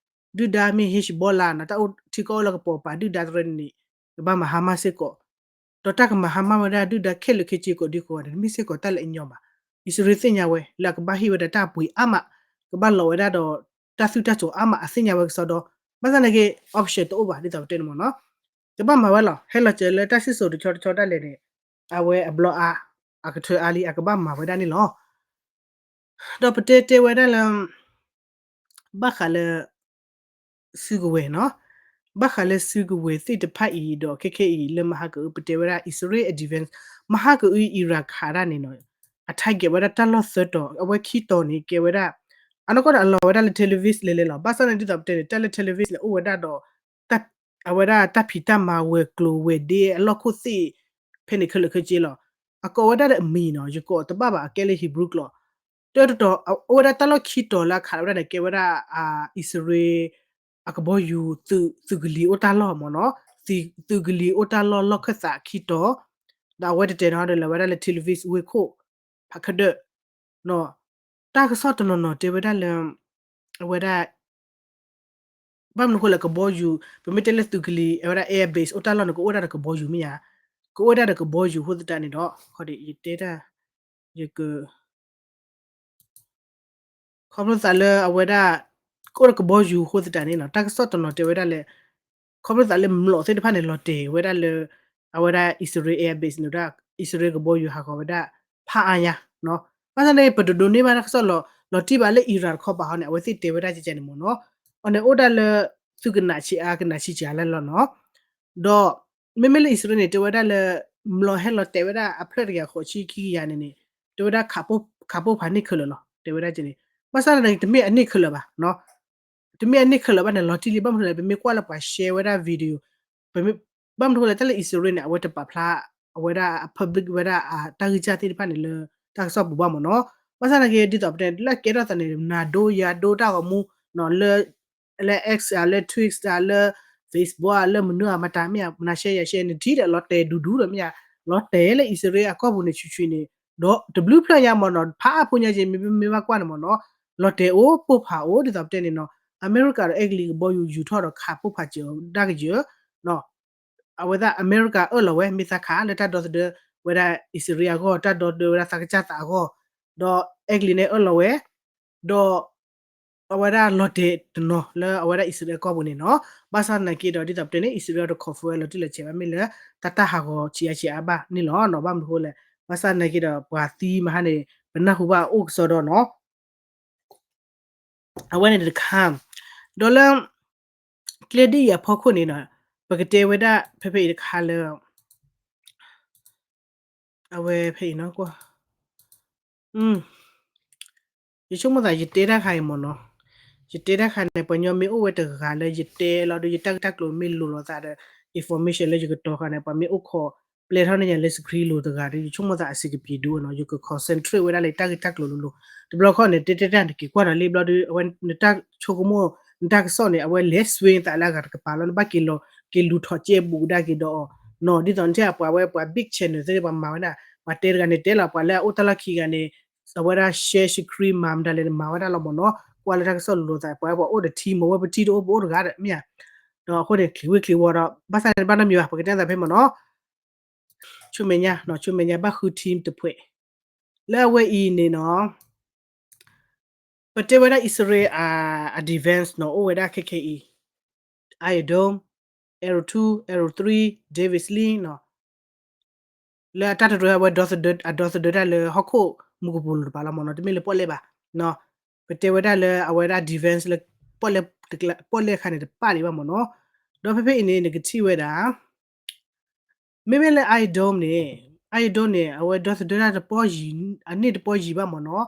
ဒုၣ်ဒါမ့ၢ် Hezbollah နီၤ, တၢ်အိၣ်ထံကီၢ်အိၣ်လၢကပိာ်ပာ်ဒုၣ်ဒါတရၢန့ၣ်န့ၣ် ကဘၣ်မၤဟါမၢ်စ့ၢ်ကီး, ဒီးတၢ်ကမၤဟါမၢ်ဝဲဒၣ်ဒုၣ်ဒါခဲလၢာ်ခဲဆ့ကိးဒံကိးဂၤန့ၣ် မ့ၢ်စ့ၢ်ကီးတၢ်လၢအညီဘၣ်. အံၣ်စရ့လးသ့ၣ်ညါဝဲ လၢအကဘၣ်ဟ့ၣ်ဝဲဒၣ်တၢ်ပှ့ၤအါမး, ကဘၣ်လီၤဝဲဒၣ်ဒီး တၢ်သုးတၢ်စိၤအါမး အသ့ၣ်ညါဝဲကစီဒီ, ဘၣ်ဆၣ်သနာ်က့ option တအိၣ်ဘၣ် ဒ်သိးပတဲန့ၣ်မ့ၢ်နီၤ, ကဘၣ်မၤဝဲလီၤ. ဟဲလီၤစၢၤလၢတၢ်စံၣ်စိၤတဆီတဆီဒၣ်လဲာ်န့ၣ် အဝဲအဘျီအါ, အကထၢအါလံ အကဘၣ်မၤဝဲဒၣ်န့ၣ်လီၤ. ဒီးပတဲတဲဝဲဒၣ်လၢ ဘၣ်ဃးလၢ စုကဝဲၤနီၤ, ဘၣ်ဃးလၢစုကဝဲၤသ့ၣ်တဖၣ်အံၤဒီး ခဲခဲအံၤ လၢမဟါကအု ပတဲဝဲဒၣ် အံၣ်စရ့လးအ defense, မဟါကအု Iran ခးတၢ်န့ၣ်နီၤ, အ target ဝဲဒၣ်တၢ်လီၢ်သၢတီၤ, အဝဲခံတီၤန့ၣ် ကဲဝဲဒၣ် အနီၢ်ကီၢ်ဒီးအလီၤဝဲဒၣ်လၢ Tel Aviv လဲၤလဲၤလီၤ. ဘၣ်ဆၣ်န့ၣ် ဒ်သိးပတဲန့ၣ် တၢ်လၢ Tel Aviv န့ၣ် အိၣ်ဝဲဒၣ်ဒီး အဝဲဒၣ်တၢ်ဖံးတၢ်မၤဝဲၤကျိၤဝဲၤဒ့အလီၢ်ခိၣ်သ့ၣ် ဖဲန့ၣ်ခဲလၢာ်ခဲဆ့လီၤ. အကိးဝဲဒၣ်ဒီးအမံၤနီၤ, ယကိးတဘၣ်ဘၣ် အကဲလၢ Hebrew ကျိာ် တၢတတီၤ အိၣ်ဝဲဒၣ်တၢ်လီၢ်ခံတီၤလၢအခးလီၤဝဲဒၣ်န့ၣ် ကဲဝဲဒၣ် အံၣ်စရ့လး အကဘီယူၤ သုးကလံၤအိၣ်တၢ်လီၢ်မ့ၢ်နီၤ, သုးကလံၤအိၣ်တၢ်လီၢ်လီၢ်ခၢၣ်သးခံတီၤ, ဒီးအဝဲတတဲာ်နီၤဒီး လဲၤဝဲဒၣ်လၢ Tel Aviv ဝ့ၢ်ခိၣ် ဖးခၢၣ်ဒၢး တၢ်ကစီၣ်တနီၤနီၤတဲဝဲဒၣ်လၢ အဝဲဒၣ် ဘၣ်မနုၤဃိလဲၣ် ကဘီယူၤ ပမ့ၢ်တဲလၢသုးကလံၤ အဝဲဒၣ် air base အိၣ်တၢ်လီၢ်န့ၣ် ကအိၣ်ဒၣ်ဒီးကဘီယူၤမ့ၢ်ဧါ, ကအိၣ်ဒၣ်ဒီးကဘီယူၤအဃိသတးန့ၣ်ဒီး ခီဒီး ယတဲတၢ် ယက ခီဖျိသးလၢအဝဲဒၣ် ကအိၣ်ဒီးကဘီယူၤအဃိသတးန့ၣ်နီၤ, တၢ်ကစီၣ်တနီၤတဲဝဲဒၣ်လၢ ခီဖျိသးလၢမျိာ်သ့ၣ်တဖၣ်န့ၣ် လီၤတဲာ်ဝဲဒၣ်လၢ အဝဲဒၣ် Israel Air Base န့ၣ်ဒၣ် အံၣ်စရ့လးကဘီယူၤဟးဂီၤဝဲဒၣ် ဖးအါညါ, ဘၣ်ဆၣ်န့ၣ် ပတဒိးန့ၢ်ဘၣ်တၢ်ကစီၣ်လီၤ လီၤတံၢ်ဘၣ်လၢ Iran တခီပၤဟီန့ၣ် အဝဲသ့ၣ်တဲဝဲဒၣ်ကကဲန့ၣ်မ့ၢ်နီၤ, အန့ၣ်အိၣ်ဒၣ်လၢ သုကနၣ်ဆံးအါ ကနၣ်ဆံးကလၢလီၤနီၤ, ဒီး မ့မ့ၢ်လၢအံၣ်စရ့လးန့ၣ် တဲဝဲဒၣ်လၢ မျိာ်ဟဲလီၤတဲာ်ဝဲဒၣ်အဖျၢၣ်တကယၤဃိးဆံခံကယၤန့ၣ်န့ၣ် တဲဝဲဒၣ် ခးပိၢ်ဖးန့ၢ်ခဲလၢာ်လီၤ တဲဝဲဒၣ်ကန့ၣ်, ဘၣ်ဆၣ်န့ၣ် တမ့ၢ်အန့ၢ်ခဲလၢာ်ဘၣ် တမ့ၢ်အန့ၢ်ခဲလၢာ်ဘၣ်န့ၣ် လီၤတံၢ်လံ ဘၣ်မနုၤလဲၣ် ပမ့ၢ်ကွၢ်လၢပှၤ share ဝဲဒၣ် video, ဘၣ်မနုၤလဲၣ် တၢ်လၢအံၣ်စရ့လးန့ၣ် အဝဲတပာ်ဖျါ အဝဲဒၣ်အ public ဝဲဒၣ်အတၢ်ဂံၢ်စၢ်သ့ၣ်တဖၣ်န့ၣ်လၢ တၢ်ကစီၣ်ပူၤဘၣ်မ့ၢ်နီၤ, ဘၣ်ဆၣ်သနာ်က့ ဒ်သိးပတဲ လၢကဲထီၣ်သးန့ၣ် နၤဒိယၤဒိတၢ်ဂီၤမူ လၢ လၢ X ဧါ လၢ Twitter ဧါ လၢ Facebook ဧါ လၢမနုၤဧါ မတၤမ့ၢ်ဧါ နၤ share ယၤ share နထံၣ်ဒီး လီၤတဲာ်ဒူဒူဒီးမ့ၢ်ဧါ, လီၤတဲာ်လၢအံၣ်စရ့လးအကီၢ်ပူၤန့ၣ် ဆူၣ်ဆူၣ်န့ၣ်, ဒီးတဘျုးဖျၢၣ်ညါမ့ၢ်နီၤ ဖးအါဖိညါက့ မ့မ့ၢ်ဘၣ်ကွၢ်န့ၣ်မ့ၢ်နီၤ, လီၤတဲာ်အိၣ်ပိၢ်ဖးအိၣ် ဒ်သိးပတဲန့ၣ်နီၤ, အမဲရကၤဒီးအဲကလံးကဘီယူၤယူၤထီၣ်ဒီး ခးပိၢ်ဖးစၢၤဒၣ်ကယၢၤ, အဝဲဒၣ်အမဲရကၤအၢၣ်လီၤဝဲ မ့ၢ်သးခးလၢတၢ်ဒီသဒၢဝဲဒၣ်အံၣ်စရ့လးအဂီၢ် တၢ်ဒီသဒၢဝဲဒၣ်သးကစၢ်သးအဂီၢ်, ဒီးအဲကလံးန့ၣ်အၢၣ်လီၤဝဲ, ဒီး အဝဲဒၣ်လီၤတဲာ်တနီၤလၢအဝဲဒၣ်အံၣ်စရ့လးကီၢ်ပူၤန့ၣ်နီၤ, ဘၣ်ဆၣ်သနာ်က့ဒီး ဒ်သိးပတဲန့ၣ် အံၣ်စရ့လးတ confirm ဝဲလီၤတံၢ်လီၤဆဲးဘၣ် မ့ၢ်လၢတၢ်တၢ်ဟးဂီၤဆံးအါဆံးအါဘၣ်န့ၣ်လီၤနီၤ, ဘၣ်မနုၤဃိလဲၣ်, ဘၣ်ဆၣ်သနာ်က့ဒီး ပှၤသံမဟါန့ၣ် ပနၢ်ဟူဘၣ်အိၣ်ကစီဒီနီၤ အဝဲန့ၣ်တခါ, ဒီးလၢ ကျဲဒ်အံၤအဖီခိၣ်န့ၣ်နီၤ, ပကတဲဝဲဒၣ်ဖဲဖဲအံၤတခါလၢ အဝဲဖဲအံၤနီၤ, ကွၢ်, ယဆိကမိၣ်သးယတဲတၢ်ခါအံၤမ့ၢ်နီၤ, ယတဲတၢ်ခါန့ၣ် ပှၤညီမ့ၢ်အိၣ်ဝဲတဂၤလၢယတဲလီၤဒီး ယတၢ်ဂ့ၢ်တၢ်ကျိၤမ့ၢ်လိၤလိာ်သးဒီး information လၢယကတီၤဃာ်န့ၣ် ပှၤမ့ၢ်အိၣ်ခိး ပျဲထီၣ်န့ၢ်ယၤလၢ screen လိၤတဂၤဒီး ယဆိကမိၣ်သးအဆံးကပံၤဒိၣ်နီၤ, ယက concentrate ဝဲဒၣ်လၢယတၢ်ဂ့ၢ်တၢ်ကျိၤလိၤလိၤ, တဘျီခီန့ၣ် တဲတဲတၢ်န့ၣ် က့ၤကွၢ်ဒီးလံဘျီဒီး အဝဲနတၢ်ဆိကမိၣ် နတၢ်ကစီၣ်န့ၣ် အဝဲလဲၤ swing သးလၢအဂၤတကပၤလီၤ, နဘၣ်က့ၤလီၤ က့ၤလူၤထီၣ်ကဲဘူးကဒါက့ၤဒီးအီၤနီၤ, ဒ်သိးနထံၣ်ပှၤဝဲပှၤ big channel သ့ၣ်တဖၣ်မၤဝဲဒၣ် ပှၤတဲတဂၤန့ၣ်တဲလီၤ ပှၤလၢအအိၣ်တၢ်လီၢ်ခံဂၤန့ၣ် အဝဲဒၣ် share screen မၤမတၤလဲၣ်န့ၣ် မၤဝဲဒၣ်လီၤမ့ၢ်နီၤ, ကွၢ်လၢတၢ်ကစီၣ်လိၤလိၤသး ပှၤဝဲပှၤအိၣ်ဒီး team မ့ၢ်ဝဲပ team တအိၣ်ပအိၣ်တဂၤဒီးမ့ၢ်ဧါ, ဒီးအဃိန့ၣ် ချံးဝ့ချံးဝီဒီး ဘၣ်ဆၣ်န့ၣ်ဘၣ်နီတမံၤဘၣ် ပကတဲသးဖဲမ့ၢ်နီၤ ဆူမဲာ်ညါနီၤ ဆူမဲာ်ညါဘၣ်ဃု team တဖှဲး, လၢအဝဲအံၤန့ၣ်နီၤ ပတဲဝဲဒၣ်အံၣ်စရ့လးအ defense နီၤ အိၣ်ဝဲဒၣ်ခဲခဲအံၤ Iron Dome, Arrow two, Arrow three, David's Sling နီၤ, လၢအတၢ်တရၢအဝဲ အဒီသဒၢတၢ်လၢဟီၣ်ခိၣ်မူကပိာ်လိၤတပၤလီၤမ့ၢ်နီၤ, တမ့ၢ်လၢပီၣ်လဲၣ်ဘၣ်, ပတဲဝဲဒၣ်လၢအဝဲဒၣ် defense လၢ ပီၣ်လဲၣ်အခါန့ၣ်တပၣ်ဒံးဘၣ်မ့ၢ်နီၤ, ဒီးဖဲဖဲအံၤန့ၣ် နကထံၣ်ဝဲဒၣ် မ့မ့ၢ်လၢ Iron Dome န့ၣ် Iron Dome န့ၣ် အဝဲဒီသဒၢတၢ်တပီၢ်ယံၤ အန့ၢ်တပီၢ်ယံၤဘၣ်မ့ၢ်နီၤ,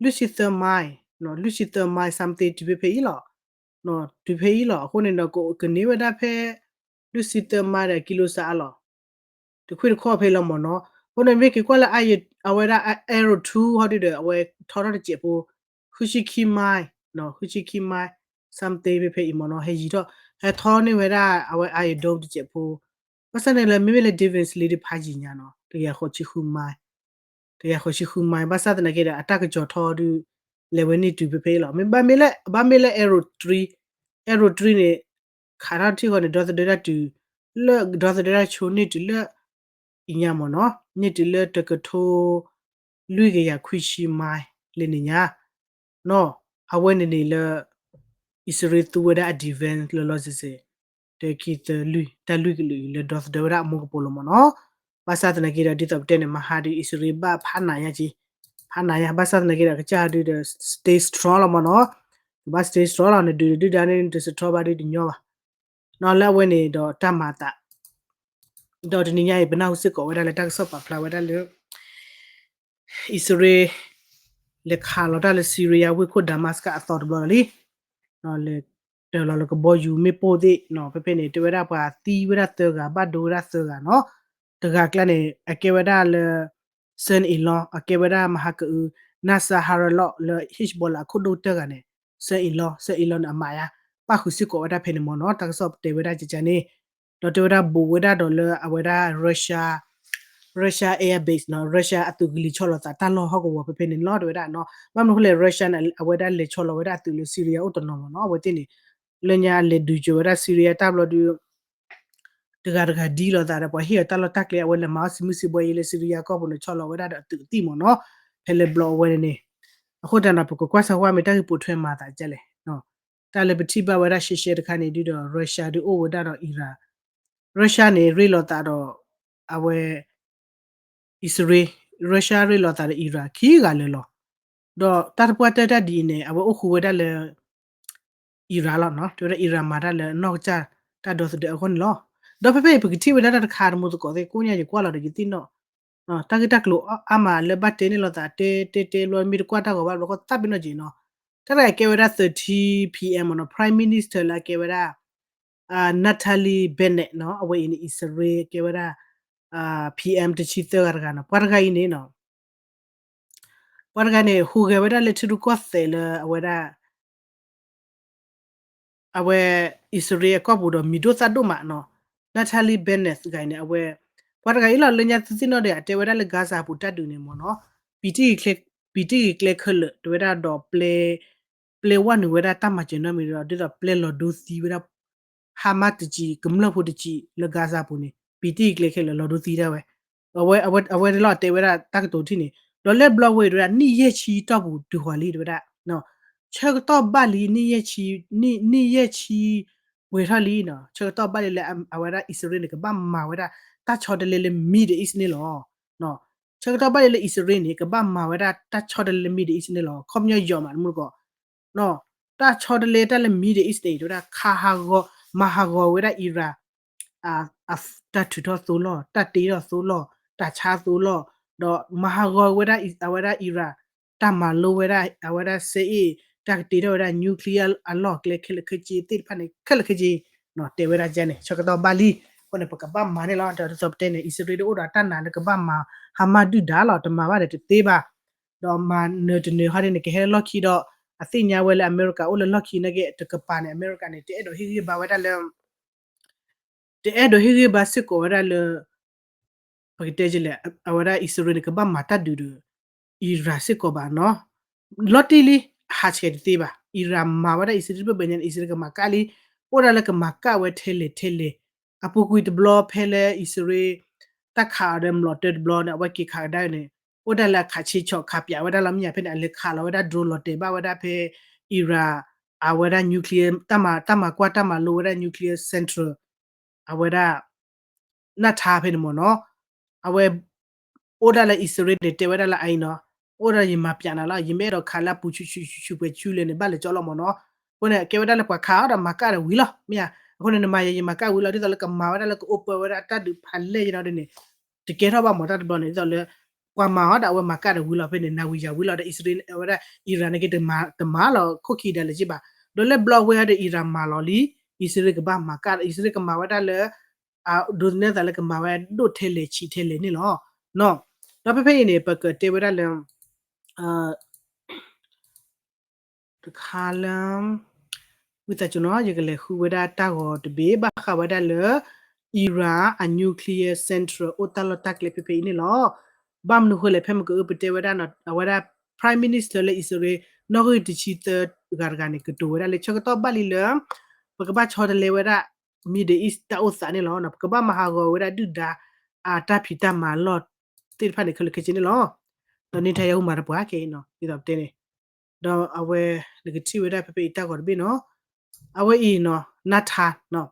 လွံၢ်ဆံသၢ mile, လွံၢ်ဆံသၢ mile something တုၤဖဲဖဲအံၤလီၤ, တုၤဖဲအံၤလီၤ, အဃိန့ၣ်ဒီး ကန့ၢ်ဝဲဒၣ်ဖဲ လွံၢ်ဆံသၢ mile ဒီး ကံလိစးအါလီၤ, တခွံတခီၣ်ဖဲလီၤမ့ၢ်နီၤ, အဃိန့ၣ်မ့ၢ်က့ၤကွၢ်လၢ အဝဲဒၣ် Arrow two ဟီဒုဒီး အဝဲထီထီၣ်တစဲးဖိ ဃုဆံခံ mile, ဃုဆံခံ mile something ဖဲဖဲအံၤမ့ၢ်နီၤ, ဟဲယံၤထီၣ် ဟဲထီန့ၢ်ဝဲဒၣ် အဝဲ Iron Dome တစဲးဖိ, ဘၣ်ဆၣ်န့ၣ်လၢမ့မ့ၢ်လၢ David's Sling ဒုးဖးယံၤညါနီၤ, တကယၤဃိးဆံဃု mile, တကယၤဃိးဆံဃု mile ဘၣ်ဆၣ်သနာ်က့ဒီး အတၢ်ကစီၤထီဒုး လဲၤဝဲန့ၢ်တုၤဖဲဖဲအံၤလီၤ, မ့ၢ်ဘၣ်မ့ၢ်လၢ ဘၣ်မ့ၢ်လၢ Arrow three, Arrow three န့ၣ် ခးထီၣ်ထံၣ်ဃီန့ၣ် ဒီသဒၢတၢ်တုၤ လၢဒီသဒၢတၢ်ဆိန့ၢ်တုၤလၢ အံၤညါမ့ၢ်နီၤ, န့ၢ်တုၤလၢတကထိ လွံၢ်ကယၤခွံဆံ mile လၢန့ၣ်ညါ နီၤ, အဝဲန့ၣ်န့ၣ်လၢ အံၣ်စရ့လးသူဝဲဒၣ်အ defense လၢလီၤစဲးစဲး တခံသၢလွံၢ် တၢ်လွံၢ်ကလုာ်အံၤလၢဒီသဒၢဝဲဒၣ်အမူကပိာ်လိၤမ့ၢ်နီၤ, ဘၣ်ဆၣ်သနာ်က့ဒီး ဒ်သိးပတဲန့ၣ် မဟါဒုး အံၣ်စရ့လးဘၣ်ဖးနးညါက့, ဖးနးညါ ဘၣ်ဆၣ်သနာ်က့ဒီး ကစၢ်ဒုးဒီး stay strong လီၤမ့ၢ်နီၤ, ကဘၣ် stay strong လီၤ နဒုးဒုၣ်ဒါန့ၣ် နတစထီဘၣ်ဒုးတညီဘၣ် နီၤ, လၢအဝဲန့ၣ်ဒီးတၢ်မၤအသး, ဒီးတနံၤညါအံၤ ပနၢ်ဟူစ့ၢ်ကီးဝဲဒၣ်လၢတၢ်ကစီၣ်ပာ်ဖျါဝဲဒၣ်လၢ အံၣ်စရ့လး လဲၤခးလီၤတၢ်လၢ Syria ဝ့ၢ်ခိၣ် Damascus အသီတဘျီလီၤလံ, လဲၤတၢၤလီၤလၢကဘီယူၤမ့ၣ်ပိၢ်သ့ၣ်နီၤ, ဖဲဖဲန့ၣ် တဲဝဲဒၣ်ပှၤသံဝဲဒၣ်သၢဂၤ ဘၣ်ဒိဝဲဒၣ်သၢဂၤနီၤ, တဂၤကျါန့ၣ် အကဲဝဲဒၣ်လၢ son-in-law အကဲဝဲဒၣ်မဟါကအု Nasser Haralot လၢ Hezbollah အခိၣ်ဒိၣ်ကတၢၢ်ဂၤန့ၣ် son-in-law, son-in-law န့ၣ် အမါယါ, ပၣ်ဃုာ်စ့ၢ်ကီးဝဲဒၣ်ဖဲန့ၣ်မ့ၢ်နီၤ, တၢ်ကစီၣ်တဲဝဲဒၣ်ကကန့ၣ်, ဒီးတဲဝဲဒၣ်ဘူးဝဲဒၣ်ဒီးလၢအဝဲဒၣ် Russia, Russia air base နီၤ, Russia အသုးကလံၤဆီၣ်လီၤသးတၢ်လီၢ်ဟီၣ်ကဝီၤဖဲဖဲန့ၣ်လီၤ တဲဝဲဒၣ်နီၤ, ဘၣ်မနုၤဃိလဲၣ် Russia န့ၣ် အဝဲဒၣ်လဲၤဆီၣ်လီၤဝဲဒၣ်အသုးလၢ Syria အိၣ်တနီၤမ့ၢ်နီၤ, အဝဲသ့ၣ်န့ၣ် လၢညါလဲၤဒုးကၢၤဝဲဒၣ် Syria တၢ်ဘျီဒုး တဂၤတဂၤဒ်လိာ်သးဒီး ပှၤဟ့ၣ်အီၤတၢ်လီၢ်တၢ်ကျဲ အဝဲလဲၤမၤအီၣ်စံမုၢ်စံဘှဲအံၤလၢ Syria ကီၢ်ပူၤန့ၣ် ဆီၣ်လီၤဝဲဒၣ်ဒီးအသုးသံၣ်မ့ၢ်နီၤ, ဖဲလဲၣ်ဘျီအဝဲန့ၣ်န့ၣ်, အဃိတၢ်န့ၣ် ပကကွၢ်စၢၤဝဲမ့ၢ်တၢ်ဂ့ၢ်ပိာ်ထွဲမၤသးဒ်လဲၣ်, တၢ်လၢပထံၣ်ဘၣ်ဝဲဒၣ်ရှဲရှဲတခါန့ၣ် ဒုဒီး Russia ဒုအိၣ်ဝဲဒၣ်ဒီး Iran, Russia န့ၣ် ရ့လိာ်သးဒီး အဝဲ အံၣ်စရ့, Russia ရ့လိာ်သးဒီး Iran ခံဂၤလၢာ်လီၤ. ဒီးတၢ်တပှၢ်တၢၢ်တၢ်ဒ်အံၤန့ၣ် အဝဲအိၣ်ဃူဝဲဒၣ်လၢ Iran လီၤနီၤ, တဲဝဲဒၣ် Iran မၤတၢ်လၢအနီၢ်ကစၢ်တၢ်ဒီသဒၢအဂီၢ်န့ၣ်လီၤ. ဒီးဖဲဖဲအံၤ ပကထံၣ်ဝဲဒၣ်တၢ်တခါတမူသကိးသ့ၣ် ကိးညါယကွၢ်လီၤဒီးယသ့ၣ်နီၣ် တၢ်ဂ့ၢ်တၢ်ကျိၤအါမးလၢဘၣ်တဲန့ၣ်လိာ်သး တဲတဲတဲလီၤ မ့ၢ်တကွၢ်တၢ်ဂီၤဘၣ်ဘျီဃီသၣ်ပ့ၤနီၣ်က့ၤနီၤ, တၢ်တဂၤကဲဝဲဒၣ် thirteen PM နီၤ, Prime Minister လၢအကဲဝဲဒၣ် Naftali Bennett နီၤ, အဝဲအံၤန့ၣ် အံၣ်စရ့ကဲဝဲဒၣ် PM တဆံသၢဂၤတဂၤနီၤ, ပှၤတဂၤအံၤန့ၣ်နီၤ ပှၤတဂၤန့ၣ် ဟူးဂဲၤဝဲဒၣ်လၢထံရူၢ်ကီၢ်သဲးလၢအဝဲဒၣ် အဝဲ အံၣ်စရ့အကီၢ်ပူၤဒီးမံၤဒိၣ်သၣ်ဒိၣ်မးနီၤ, Naftali Bennett တဂၤအံၤန့ၣ် အဝဲ ပှၤတဂၤအံၤလီၤ လၢညါသုသ့ၣ်နီၣ်ဒီး အတဲဝဲဒၣ်လၢ Gaza ပူၤတၢ်ဒုးန့ၣ်မ့ၢ်နီၤ, ပံာ်တံၢ်ဂ့ၤကျဲခဲလၢာ် တဲဝဲဒၣ်ဒီး ပျဲဝဲနုာ်ဝဲဒၣ်တၢ်မၤစၢၤနီတမံၤဒီး ဒ်သိးပျဲလီၤဒိသံဝဲဒၣ် Hamas တကံၤ ကမျၢၢ်ဖိတကံၤလၢ Gaza ပူၤန့ၣ် ပံာ်တံၢ်ဂ့ၤကျဲခဲလၢာ်လီၤဒိသံဒၣ်ဝဲ, အဝဲ အဝဲ အဝဲတလီၤတဲဝဲဒၣ်တၢ်ကတိၤထံၣ်န့ၣ် ဒီးလၢဘျီဝဲတဲဝဲဒၣ် နံၣ်ယဲၢ်ဆံတီၢ်ပူၤတုၤဃီၤလံ တဲဝဲဒၣ် ဆၢကတီၢ်ဘၣ်လံ နံၣ်ယဲၢ်ဆံ နံၣ် နံၣ်ယဲၢ်ဆံပှဲၤထီၣ်လံနီၤ, ဆၢကတီၢ်ဘၣ်လံလၢအဝဲဒၣ်အံၣ်စရ့န့ၣ် ကဘၣ်မၤဝဲဒၣ်တၢ်ဆီတလဲလၢ Middle East န့ၣ်လီၤ. ဆၢကတီၢ်ဘၣ်လံလၢအံၣ်စရ့န့ၣ် ကဘၣ်မၤဝဲဒၣ်တၢ်ဆီတလဲလၢ Middle East န့ၣ်လီၤ. ခီပညီယီၤမးတမူတကိး တၢ်ဆီတလဲတၢ်လၢ Middle East န့ၣ် တဲဝဲဒၣ် ခးဟးဂီၤ မၤဟးဂီၤဝဲဒၣ် Iran တၢ်ထုးထီၣ်သိလီၢ် တၢ်တ့ထီၣ်သိလီၢ် တၢ်ဆါသိလီၢ် ဒီးမၤဟးဂီၤဝဲဒၣ် အဝဲဒၣ် Iran တၢ်မၤလိဝဲဒၣ် အဝဲဒၣ်စ့အ့ၣ် တၢ်ကတ့ထီၣ်ဝဲဒၣ် nuclear အလီၢ်ကျဲခဲလၢာ်ခဲဆ့သ့ၣ်တဖၣ်န့ၣ် ခဲလၢာ်ခဲဆ့ တဲဝဲဒၣ်ကဲန့ၣ် ဆၢကတီၢ်ဘၣ်လံ အဃိန့ၣ် ပကဘၣ်မၤန့ၣ်လီၤ. ဒ်သိးပတဲန့ၣ် အံၣ်စရ့လးတအိၣ်ဒီးတၢ်နာ်လၢကဘၣ်မၤ Hamas ဒုၣ်ဒါလီၤ တမၤဘၣ်ဒီးတသ့ဘၣ် ဒီးမၤနၢၤတနၢၤဟီဒ်န့ၣ် ကဟဲလၢလီၢ်ခံဒီး အသ့ၣ်ညါဝဲလၢအမဲရကၤအိၣ်လၢလီၢ်ခံနာ်က့ တကပၤန့ၣ် အမဲရကၤန့ၣ် တအဲၣ်ဒိးဟ့ၣ်ဂံၢ်ဘါဝဲဒၣ်လၢ တအဲၣ်ဒိးဟ့ၣ်ဂံၢ်ဘါစ့ၢ်ကီးဝဲဒၣ်လၢ ပကတဲလဲၣ် အဝဲဒၣ်အံၣ်စရ့လးန့ၣ် ကဘၣ်မၤတၢ်ဒုးဒီး Iran စ့ၢ်ကီးဘၣ်နီၤ. လီၤတံၢ်လံ ဟးဆှဲးတသ့ဘၣ်. Iran မၤဝဲဒၣ်အံၣ်စရ့လး တဘျီညါန့ၣ် အံၣ်စရ့လးကမၤကၣ်လံ. အိၣ်ဒၣ်လၢကမၤကၣ်ဝဲထဲလဲၣ်ထဲလဲၣ်. အပူၤကွံာ်တဘျီဖဲလၢအံၣ်စရ့လး တၢ်ခးအီၤဒီးမျိာ်တၢတဘျီန့ၣ် အဝဲက့ၤခးကဒါန့ၣ် အိၣ်ဒၣ်လၢအခးဆ့ဆီးခးပၠးဝဲဒၣ်လီၤ မ့ၢ်ဧါ. ဖဲန့ၣ် အလဲၤခးလီၤဝဲဒၣ် drone လီၤတဲာ်ဘၣ်ဝဲဒၣ်ဖဲ Iran အဝဲဒၣ် nuclear တၢ်မၤ တၢ်မၤကွၢ်တၢ်မၤလိဝဲဒၣ် nuclear central အဝဲဒၣ် Natanz ဖဲန့ၣ်မ့ၢ်နီၤ. အဝဲ အိၣ်ဒၣ်လၢအံၣ်စရ့လးန့ၣ် တဲဝဲဒၣ်လၢအအံၤနီၤ, အိၣ်ဒၣ်ယမၤပၠးနၤလီၤ, ယမ့ၢ်အဲၣ်ဒိးခးလၢအပူၤဆူၣ်ဆူၣ်ဆူၣ်ဆူၣ်ပှဲၤဆူလဲၣ်န့ၣ် ဘၣ်လဲၤကၠီလီၤမ့ၢ်နီၤ. အဃိန့ၣ် ကဲဝဲဒၣ်လၢပှၤခးအီၤဒီးမၤကၣ်ဒီးဝံၤလီၤ မ့ၢ်ဧါ. အဃိန့ၣ် နမၤယၤယမၤကၣ်ဝံၤလီၤ ဒ်သိးလၢကမၤဝဲဒၣ်လၢကအိၣ်ပၢၢ်ဝဲဒၣ် တၢ်ဒုးဖးလဲၢ်ယနီၤဒ်န့ၣ် တကဲထီၣ်ဘၣ်မ့ၢ်တၢ်တဘျီန့ၣ် ဒ်သိးလၢ ပှၤမၤအီၤဒီးအဝဲမၤကၣ်ဒီးဝံၤလီၤ ဖဲန့ၣ် နၤဝံၤယၤဝံၤလီၤဒီး အံၣ်စရ့လး အဝဲဒၣ် Iran န့ၣ်က့ၤ တမၤလီၤခိၣ်ခံဒီးလၢၤဘၣ်. ဒီးလၢဘျီဝဲဒီး Iran မၤလီၤလံ အံၣ်စရ့လးကဘၣ်မၤကၣ် အံၣ်စရ့လးကမၤဝဲဒၣ်လၢ ဒိးသန့ၤသးလၢကမၤဝဲဒိၣ်ထဲလဲၣ်ဆံးထဲလဲၣ်န့ၣ်လီၤ. ဒီးဖဲဖဲအံၤန့ၣ် ပကတဲဝဲဒၣ်လၢ တခါလၢ ဝံသးစူၤနီၤ ယကလဲၤဃုဝဲဒၣ်တၢ်ဂီၤတဘ့ၣ် ဘၣ်ဃးဝဲဒၣ်လၢ Iran အ nuclear central အိၣ်တၢ်လီၢ်တၢ်ကျဲဖဲဖဲအံၤန့ၣ်လီၤ. ဘၣ်မနုၤဃိလဲၣ် ဖဲမ့ၢ်ကအု ပတဲဝဲဒၣ်နီၤ အဝဲဒၣ် Prime Minister လၢအံၣ်စရ့လး နီၣ်ဂံၢ်တဆံသၢဂၤတဂၤန့ၣ် ကတိၤဝဲဒၣ်လၢဆၢကတီၢ်ဘၣ်လံလၢ ပကဘၣ်ဆီတလဲဝဲဒၣ် Middle East တၢ်အိၣ်သးန့ၣ်လီၤ. ပကဘၣ်မၤဟးဂီၤဝဲဒၣ်ဒုၣ်ဒါ အတၢ်ဖံးတၢ်မၤလီၢ်သ့ၣ်တဖၣ်န့ၣ် ခဲလၢာ်ခဲဆ့န့ၣ်လီၤ. ဒီး Netanyahu မၤတပှၢ်ကဲအံၤနီၤ ဒ်သိးပတဲန့ၣ် ဒီးအဝဲ နကထံၣ်ဝဲဒၣ်ဖဲဖဲအံၤတၢ်ဂီၤတဘ့ၣ်နီၤ အဝဲအံၤနီၤ Natanz နီၤ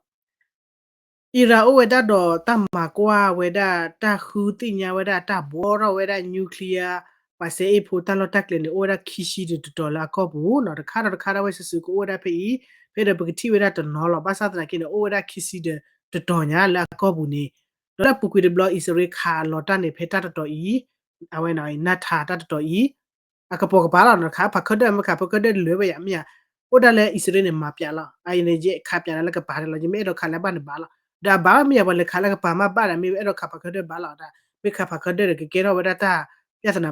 Iran အိၣ်ဝဲဒၣ်ဒီးတၢ်မၤကွၢ်ဝဲဒၣ် တၢ်ဃုသ့ၣ်ညါဝဲဒၣ် တၢ်ဘှီထီၣ်ဝဲဒၣ် nuclear ပှၤစဲအ့ၣ်ဖိတၢ်လီၢ်တၢ်ကျဲန့ၣ် အိၣ်ဝဲဒၣ်ခံဆံဒီးတတီၤလၢအကီၢ်ပူၤနီၤ တခါဒီးတခါဒၣ်ဝဲစုာ်စုာ်ကအိၣ်ဝဲဒၣ်ဖဲအံၤ ဖဲဒီးပကထံၣ်ဝဲဒၣ်တနီၤလီၤ ဘၣ်ဆၣ်သနာ်က့န့ၣ် အိၣ်ဝဲဒၣ်ခံဆံဒီးတတီၤညါလၢအကီၢ်ပူၤန့ၣ် ဒီးလၢအပူၤကွံာ်တဘျီ အံၣ်စရ့လးခးလီၤတၢ်န့ၣ် ဖဲတၢ်တတီၤအံၤ အဝဲ Natanz တၢ်တတီၤအံၤ အကပိာ်ကပၤလီၤ နခးဖးခၢၣ်ဒၢမ့ၢ်ခးဖးခၢၣ်ဒၢတလၢာ်ဝဲယၤမ့ၢ်ဧါ အိၣ်ဒၣ်လၢအံၣ်စရ့လးန့ၣ် မၤပၠးလီၤ အအံၤန့ၣ် ယခးပၠးနၤလၢကပၤန့ၣ်လီၤ ယမ့ၢ်အဲၣ်ဒိးခးလၢဘၣ်န့ၣ်ဘၣ်လီၤ ဒီးအဘၣ်မ့ၢ်ယၤ ပှၤလဲၤခးလၢကပၤမးဘၣ်ဒီး မ့ၢ်အဲၣ်ဒိးခးဖးခၢၣ်ဒၢဘၣ်လီၤဒီး မ့ၢ်ခးဖးခၢၣ်ဒၢဒီး ကကဲထီၣ်ဝဲဒၣ်တၢ် ပြဿနာ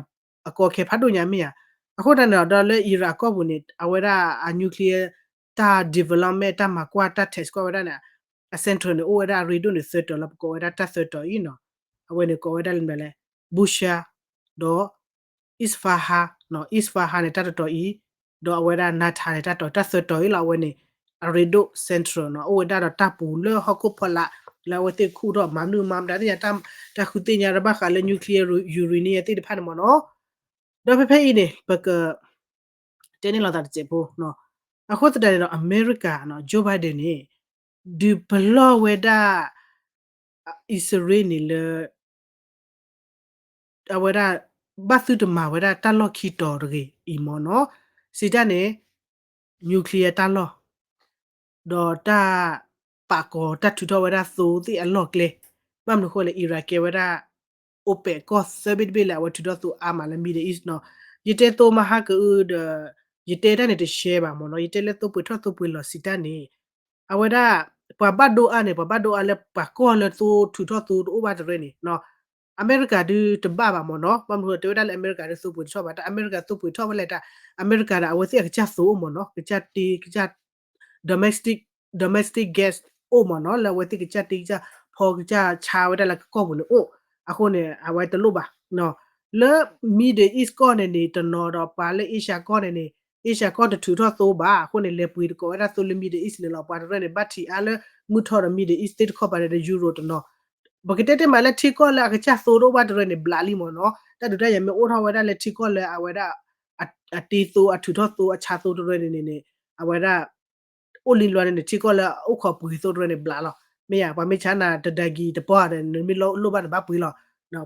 အကီအခဲဖးဒိၣ်ညါမ့ၢ်ဧါ အဃိတၢ်န့ၣ်ဒီးလၢ Iran အကီၢ်ပူၤန့ၣ် အဝဲဒၣ်အ nuclear တၢ် development တၢ်မၤကွၢ်တၢ် test ကွၢ်ဝဲဒၣ်န့ၣ် အ central န့ၣ် အိၣ်ဝဲဒၣ်အရ့ဒိၣ်န့ၣ်သၢတီၤလီၤ ပကိးဝဲဒၣ်တၢ်သၢတီၤအံၤနီၤ အဝဲန့ၣ်ကိးဝဲဒၣ်လၢမနုၤလဲၣ် Bushehr ဒီး Isfahan နီၤ Isfahan န့ၣ် တၢ်တတီၤအံၤ ဒီးအဝဲဒၣ် Natanz န့ၣ် တၢ်တီၤ တၢ်သၢတီၤအံၤလီၤ အဝဲန့ၣ် အရ့ဒိၣ် central နီၤ အိၣ်ဝဲဒၣ်ဒီးတၢ်ပူၤလၢဟီၣ်ခိၣ်ဖီလာ် လၢအဝဲသ့ၣ်ခူၣ်ထီၣ်မၤမနုၤမၤမတၤသ့ၣ်ညါ တၢ်ဃုသ့ၣ်ညါတဘၣ်ဃးလၢ nuclear uranium သ့ၣ်တဖၣ်န့ၣ်မ့ၢ်နီၤ ဒီးဖဲဖဲအံၤန့ၣ် ပက တဲန့ၢ်လီၤသးတစဲးဖိနီၤ အဃိသတးန့ၣ်ဒီး အမဲရကၤနီၤ Joe Biden န့ၣ် ဒုးပလီၢ်ဝဲဒၣ် အံၣ်စရ့လးန့ၣ်လၢ အဝဲဒၣ် ဘၣ်သုတမၤဝဲဒၣ်တၢ်လီၢ်ခံတီၤတဂ့ၤအံၤမ့ၢ်နီၤ, စံးတၢ်န့ၣ် nuclear တၢ်လီၢ် ဒီးတၢ်ပာ်ကီၤတၢ်ထုးထီၣ်ဝဲဒၣ်သိသ့ၣ်အလီၢ်ကျဲ, ဘၣ်မနုၤအဃိလဲၣ် Iran ကဲဝဲဒၣ် OPEC ကီၢ်သၢဘ့ၣ်တဘ့ၣ်လၢအဝဲထုးထီၣ်သိအါမးလၢ Middle East နီၤ, ယတဲသိမဟါကအုဒီး ယတဲတၢ်န့ၣ်တရှဲဘၣ် မ့ၢ်နီၤ, ယတဲလၢသိပှ့ၤထီၣ်သိပှ့ၤလီၤစံးတၢ်န့ၣ် အဝဲဒၣ် ပှၤဘၣ်ဒိအါန့ၣ် ပှၤဘၣ်ဒိအါလၢပှၤကီၢ်လၢသိထုးထီၣ်သိတအိၣ်ဘၣ်တရၢန့ၣ် အမဲရကၤဒုးတဘၣ်ဘၣ် မ့ၢ်နီၤ, ဘၣ်မနုၤတဲဝဲဒၣ်လၢအမဲရကၤဒုးသိပှ့ၤတထီၣ်ဘၣ်, တၢ်အမဲရကၤသိပှ့ၤထီၣ်ဝဲလဲၣ် တၢ်အမဲရကၤဒီး အဝဲသ့ၣ်အကစၢ်သိအိၣ် မ့ၢ်နီၤ, ကစၢ်တ့ ကစၢ် domestic domestic gas အိၣ် မ့ၢ်နီၤ, လၢအဝဲသ့ၣ်ကစၢ်တ့ကစၢ်ဖီကစၢ်ဆါဝဲဒၣ်လၢကီၢ်ပူၤန့ၣ်အိၣ်, အဃိန့ၣ် အဝဲတလိၣ်ဘၣ် လၢ Middle East ကီၢ်န့ၣ်န့ၣ် တနီၤဒီးပှၤလၢ Asia ကီၢ်န့ၣ်န့ၣ် Asia ကီၢ်တထုးထီၣ်သိဘၣ်အဃိန့ၣ် လဲၤပှ့ၤသကိးဝဲဒၣ်သိလၢ Middle East န့ၣ်လီၤ, ပှၤတရၢန့ၣ် ဘၣ်ထံးအါလၢ မုၢ်ထီၣ်ဒီး Middle East သ့ၣ်တခီပၤဒီး Euro တနီၤ, ပကတဲတ့ၢ်မးလၢထံကီၢ်လၢအကစၢ်သိတအိၣ်ဘၣ်တရၢန့ၣ် ဘျးလံ မ့ၢ်နီၤ, တၢ်ဒုးတၢ်ယၤမ့ၢ်အိၣ်ထီၣ်ဝဲဒၣ်လၢထံကီၢ်လၢအဝဲဒၣ် အတ့သိအထုးထီၣ်သိအဆါသိတရၢန့ၣ်န့ၣ် အဝဲဒၣ် အိၣ်လံလွဲန့ၣ်န့ၣ် ထံကီၢ်လၢအအိၣ်ခိးပှ့ၤသိတရၢန့ၣ် ဘျးလီၤ, မ့ၢ်ယါ ပှၤမ့ၢ်ဆါနၤတဒါကံၤတပီၢ်ဒီး နမ့ၢ်လိၣ်ဘၣ်နဘၣ်ပှ့ၤလီၤ,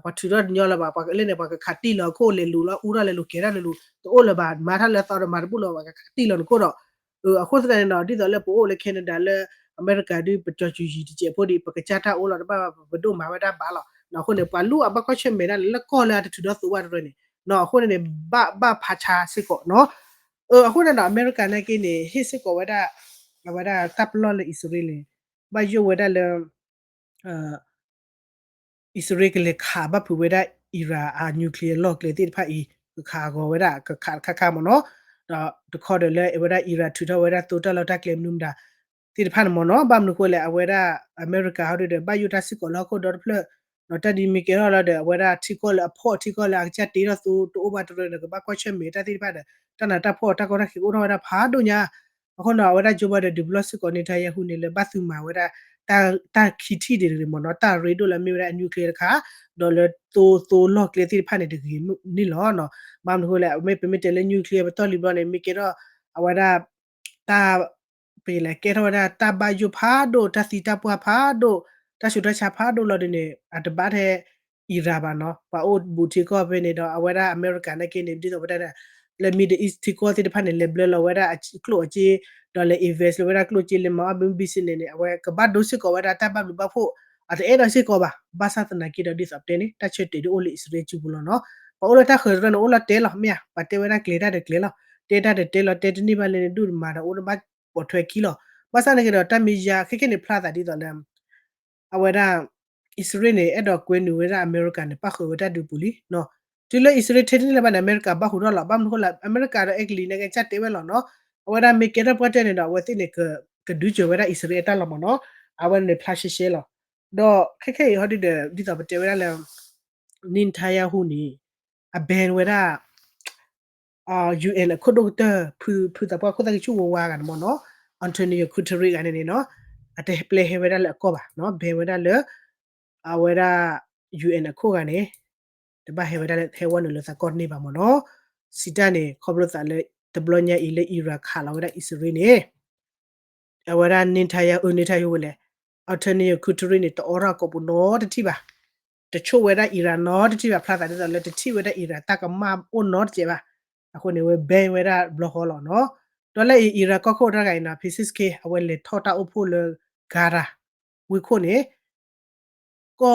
ပှၤထုးထီၣ်တညီလၢၤဘၣ်, ပှၤကလဲၣ်န့ၣ် ပှၤကခးတံၢ်လီၤခိၣ်လဲၤလူၤလီၤ အူထီၣ်လဲၤလူၤကဲၤထီၣ်လဲၤလူၤ တအိၣ်လၢၤဘၣ်, မၤထီၣ်လၢအသီဒီးမၤတဘူၣ်လၢၤဘၣ်, ပှၤကခးတံၢ်လီၤနခိၣ်ဒီး အဃိသတးန့ၣ်ဒီး ဒ်သိးလၢပအိၣ်လၢ Canada လၢ အမဲရကၤဒုး ပကၠီၤစူၤယံၤတစဲးဖိဒံး ပကစၢ်တၢ်အိၣ်လီၤတဘၣ်ဘၣ် ပဒိၣ်မၤဝဲဒၣ်ဘၣ်လီၤ, အဃိန့ၣ် ပှၤလူအဘၣ်ကွၢ်ဆၢၣ်မဲာ်ဒၣ်လၢကီၢ်လၢအတထုးထီၣ်သိဘၣ်တရၢန့ၣ် အဃိန့ၣ်န့ၣ် ဘၣ်ဘၣ်ဖးဆါစ့ၢ်ကီးနီၤ, အဃိန့ၣ်ဒီး အမဲရကၤနာ်က့န့ၣ် ဟ့ၣ်စ့ၢ်ကီးဝဲဒၣ် အဝဲဒၣ်တၢ်ပလီၢ်လၢအံၣ်စရ့လးန့ၣ် ဘၣ်ယိၣ်ဝဲဒၣ်လၢ အံၣ်စရ့လးကလဲၤခးဘၣ်ဖုးဝဲဒၣ် Iran အ nuclear လီၢ်ကျဲသ့ၣ်တဖၣ်အံၤ ကခးအဂီၤဝဲဒၣ် ကခးတခါခါမ့ၢ်နီၤ, ဒီးတခီဒီးလၢအဝဲဒၣ် Iran ထုးထီၣ်ဝဲဒၣ်သိတၢ်လီၢ်တၢ်ကျဲမနုၤမတၤသ့ၣ်တဖၣ်န့ၣ်မ့ၢ်နီၤ, ဘၣ်မနုၤဃိလဲၣ် အဝဲဒၣ်အမဲရကၤဟီဒုဒီး ဘၣ်ယိၣ်တၢ်စ့ၢ်ကီးလၢဟီၣ်ခိၣ်ဒီတဖျၢၣ်, ဒီးတၢ်ဒ်မ့ၢ်ကဲထီၣ်လီၤဒီး အဝဲဒၣ်ထံကီၢ်လၢအဖှီၣ်ထံကီၢ်လၢအကစၢ်တ့ထီၣ်သိတအိၣ်ဘၣ်တရၢဒီး ကဘၣ်ကွၢ်ဆၢၣ်မဲာ်တၢ်သ့ၣ်တဖၣ်ဒီး တၢ်နးတၢ်ဖှီၣ်တၢ်ကီတၢ်ခဲကအိၣ်ထီၣ်ဝဲဒၣ်ဖးဒိၣ်ညါ အဃိန့ၣ် အဝဲဒၣ် Joe Biden ဒုးပလီၢ်စ့ၢ်ကီး Netanyahu န့ၣ်လၢဘၣ်သုမၤဝဲဒၣ် တၢ်ခံထံၣ်ဒ်တဂ့ၤမ့ၢ်နီၤ, တၢ်ရ့ဒိၣ်လၢအမ့ၢ်ဝဲဒၣ်အ nuclear တခါ, ဒီးလၢသိသိလီၢ်ကျဲသ့ၣ်တဖၣ်န့ၣ်တဂ့ၤန့ၣ်လီၤ. ဘၣ်မနုၤဃိလဲၣ် မ့ၢ်ပမ့ၢ်တဲလၢ nuclear ပတီၢ်လံဘျီန့ၣ် မ့ၢ်ကဲထီၣ် အဝဲဒၣ် တၢ် ပလဲၤကဲထီၣ်ဝဲဒၣ်တၢ်ဘၣ်ယိၣ်ဖးဒိၣ် တၢ်သံတၢ်ပှၢ်ဖးဒိၣ် တၢ်ဆူးတၢ်ဆါဖးဒိၣ်လီၤဒ်န့ၣ် အတဘၣ်ထဲ Iran ဘၣ်နီၤ, ပှၤအိၣ်ဘူးထံကီၢ်ဖဲန့ၣ်ဒီး အဝဲဒၣ်အမဲရကၤနာ်က့န့ၣ် ဒ်သိးပတဲဒၣ် လၢ Middle East ထံကီၢ်သ့ၣ်တဖၣ်န့ၣ် လဲၤဘျၢလီၤဝဲဒၣ်ကျိၣ်အစ့ ဒီးလဲၤ invest လီၤဝဲဒၣ်ကျိၣ်စ့ လဲၤမၤအီၣ် business န့ၣ်န့ၣ် အဝဲကဘၣ်ဒိစ့ၢ်ကီးဝဲဒၣ်တၢ်ဘၣ်ဘျုးဘၣ်ဖှိၣ် အတအဲၣ်ဒိးစ့ၢ်ကီးဘၣ်. ဘၣ်ဆၣ်သနာ်က့ဒီး ဒ်သိးပတဲန့ၣ် တၢ်ဆၢတဲာ်ဒ်အိၣ်လၢအံၣ်စရ့လးစုပူၤလီၤနီၤ. ပှၤအိၣ်လၢတၢ်ဃၢၤတရၢန့ၣ် အိၣ်လီၤတဲလီၤ မ့ၢ်ဧါ, ပှၤတဲဝဲဒၣ်ကျဲၤတၢ်ဒီးကျဲၤလီၤ, တဲတၢ်ဒီးတဲလီၤ တဲတန့ၢ်ဘၣ်လၢန့ၣ် ဒူၣ်တမၤဒီးအိၣ်တဘၣ်ပိာ်ထွဲခံလီၤ. ဘၣ်ဆၣ်သနာ်က့ဒီး တၢ်မ့ၢ်ယါခဲခဲန့ၣ် ဖျါသးဒ်သိးလၢ အဝဲဒၣ် အံၣ်စရ့လးန့ၣ် အဲၣ်ဒိးကွဲနုာ်ဝဲဒၣ်အမဲရကၤန့ၣ် ပၣ်ဃုာ်ဝဲတၢ်ဒုးပူၤလံနီၤ. တုၤလၢအံၣ်စရ့လးထဲတန့ၢ်လၢၤဘၣ်န့ၣ် အမဲရကၤဘၣ်ဟူးထီၣ်လီၤ. ဘၣ်မနုၤဃိလဲၣ် အမဲရကၤဒီးအဲကလံးနာ်က့ ကစၢ်တဲဝဲလီၤနီၤ. အဝဲဒၣ်မ့ၢ်ကဲထီၣ်ပှၢ်တၢၢ်န့ၣ်ဒီး အဝဲသ့ၣ်န့ၣ် ကဒုးစၢၤဝဲဒၣ်အံၣ်စရ့လးအတၢ်လီၤမ့ၢ်နီၤ. အဝဲန့ၣ်ဖျါရှဲရှဲလီၤ. ဒီးခဲခဲအံၤဟီဒုဒီး ဒ်သိးပတဲဝဲဒၣ်လၢ Netanyahu န့ၣ် အ ban ဝဲဒၣ် UN အခိၣ်ဒိၣ်ကတၢၢ် ဖုဖုသးပှၢ်ခိၣ်သၣ်ကဆူၣ်ဝါဝါဂၤန့ၣ်မ့ၢ်နီၤ, Antonio Guterres ဂၤန့ၣ်န့ၣ်နီၤ, အတပျဲဟဲဝဲဒၣ်လၢအကီၢ်ဘၣ်နီၤ, ban ဝဲဒၣ်လၢ အဝဲဒၣ် UN အခိၣ်ဂၤန့ၣ် တဘၣ်ဟဲဝဲဒၣ်လၢဟဲဝီနုာ်လၢသးကီၢ်တန့ၢ်ဘၣ်မ့ၢ်နီၤ. စံးတၢ်န့ၣ် ခီဖျိသးလၢ တဘျီညါအံၤလၢ Iran ခးလီၤဝဲဒၣ်အံၣ်စရ့လးန့ၣ် အဝဲဒၣ် Netanyahu အ Netanyahu ဝဲလဲၣ် Antonio Guterres န့ၣ် တအိးထီၣ်အကိာ်ပူၤနီတထံၣ်ဘၣ်, တဆိၣ်ဝဲဒၣ် Iran နီတထံၣ်ဘၣ်, ဖျါသးဒ်သိးလၢတထံၣ်ဝဲဒၣ် Iran တၢ်ကမၣ်အိၣ်နီတစဲးဘၣ်. အဃိန့ၣ် အဝဲ ban ဝဲဒၣ်ဘျီဃီလီၤနီၤ. ဒီးလၢအံၤ Iran ကီၢ်ခိၣ်တဂၤအံၤနီၤ Pezeshkian အဝဲလဲၤထီၣ်တၢ်အိၣ်ဖှိၣ်လၢ Gaza ဝ့ၢ်ခိၣ်န့ၣ် ကီၢ်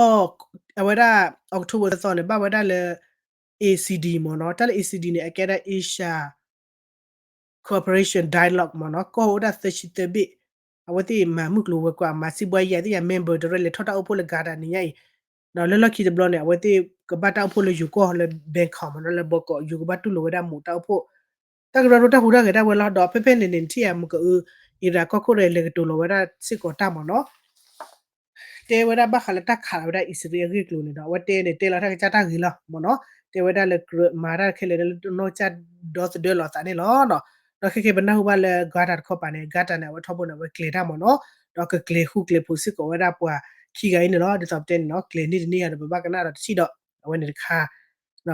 အဝဲဒၣ် October သီန့ၣ် ဘၣ်ဝဲဒၣ်လၢ A C D မ့ၢ်နီၤ, တၢ်လၢ A C D န့ၣ် အကဲဒၣ် Asia Cooperation Dialogue မ့ၢ်နီၤ, ကီၢ်အိၣ်ဒၣ်သၢဆံသၢဘ့ၣ်, အဝဲသ့ၣ်မၤမုၢ်ကျိၤဝဲၤကွာ် မၤစံးဘှါယၤသ့ၣ်ယၤ member တရၢလဲၤထီၣ်တၢ်အိၣ်ဖှိၣ်လၢ Gaza နံၤညါအံၤ, ဒီးလၢလီၢ်ခံတဘျီန့ၣ် အဝဲသ့ၣ်ကဘၣ်တၢ်အိၣ်ဖှိၣ်လၢယိၤကီၢ်လၢ Bangkok မ့ၢ်နီၤ, လၢဘီကီး ယိၤကဘၣ်တူၢ်လိာ်ဝဲဒၣ်မူးတၢ်အိၣ်ဖှိၣ် တၢ်ကရၢကရိတၢ်ဟူးတၢ်ဂဲၤဒၣ်ဝဲလီၤ. ဒီးဖဲဖဲန့ၣ်န့ၣ် နထံၣ်ယၤမုၢ်ကအု Iran ကီၢ်ခိၣ်ရဲၣ် လဲၤကတိၤလီၤဝဲဒၣ်စ့ၢ်ကီးတၢ်မ့ၢ်နီၤ, တဲဝဲဒၣ်ဘၣ်ဃးလၢတၢ်ခးလီၤဝဲဒၣ်အံၣ်စရ့လးအဂ့ၢ်အကျိၤန့ၣ်ဒီး အဝဲတဲန့ၣ် တဲလီၤတၢ်ကစၢ်တၢ်ဂ့ၤလီၤမ့ၢ်နီၤ, တဲဝဲဒၣ်လၢကြၢးမၤတၢ်ခဲလၢာ်လၢနီၢ်ကစၢ်ဒီသဒၢလီၤသးန့ၣ်လီၤ. ဒီးခဲကဲပနၢ်ဟူဘၣ်လၢ Gaza တခီပၤန့ၣ် Gaza န့ၣ် အဝဲထီဘိန့ၣ် အဝဲကျဲၤတၢ်မ့ၢ်နီၤ, ဒီးကကျဲၤဃူကျဲၤဖိးစ့ၢ်ကီးဝဲဒၣ်ပှၤခံဂၤအံၤန့ၣ်လီၤ. ဒ်သိးပတဲန့ၣ်နီၤ ကျဲၤန့ၢ်တန့ၢ်ဧါဒီး ပဘၣ်ကနၣ်ဒီးတထံၣ်ဒီး အဝဲန့ၣ်တခါ,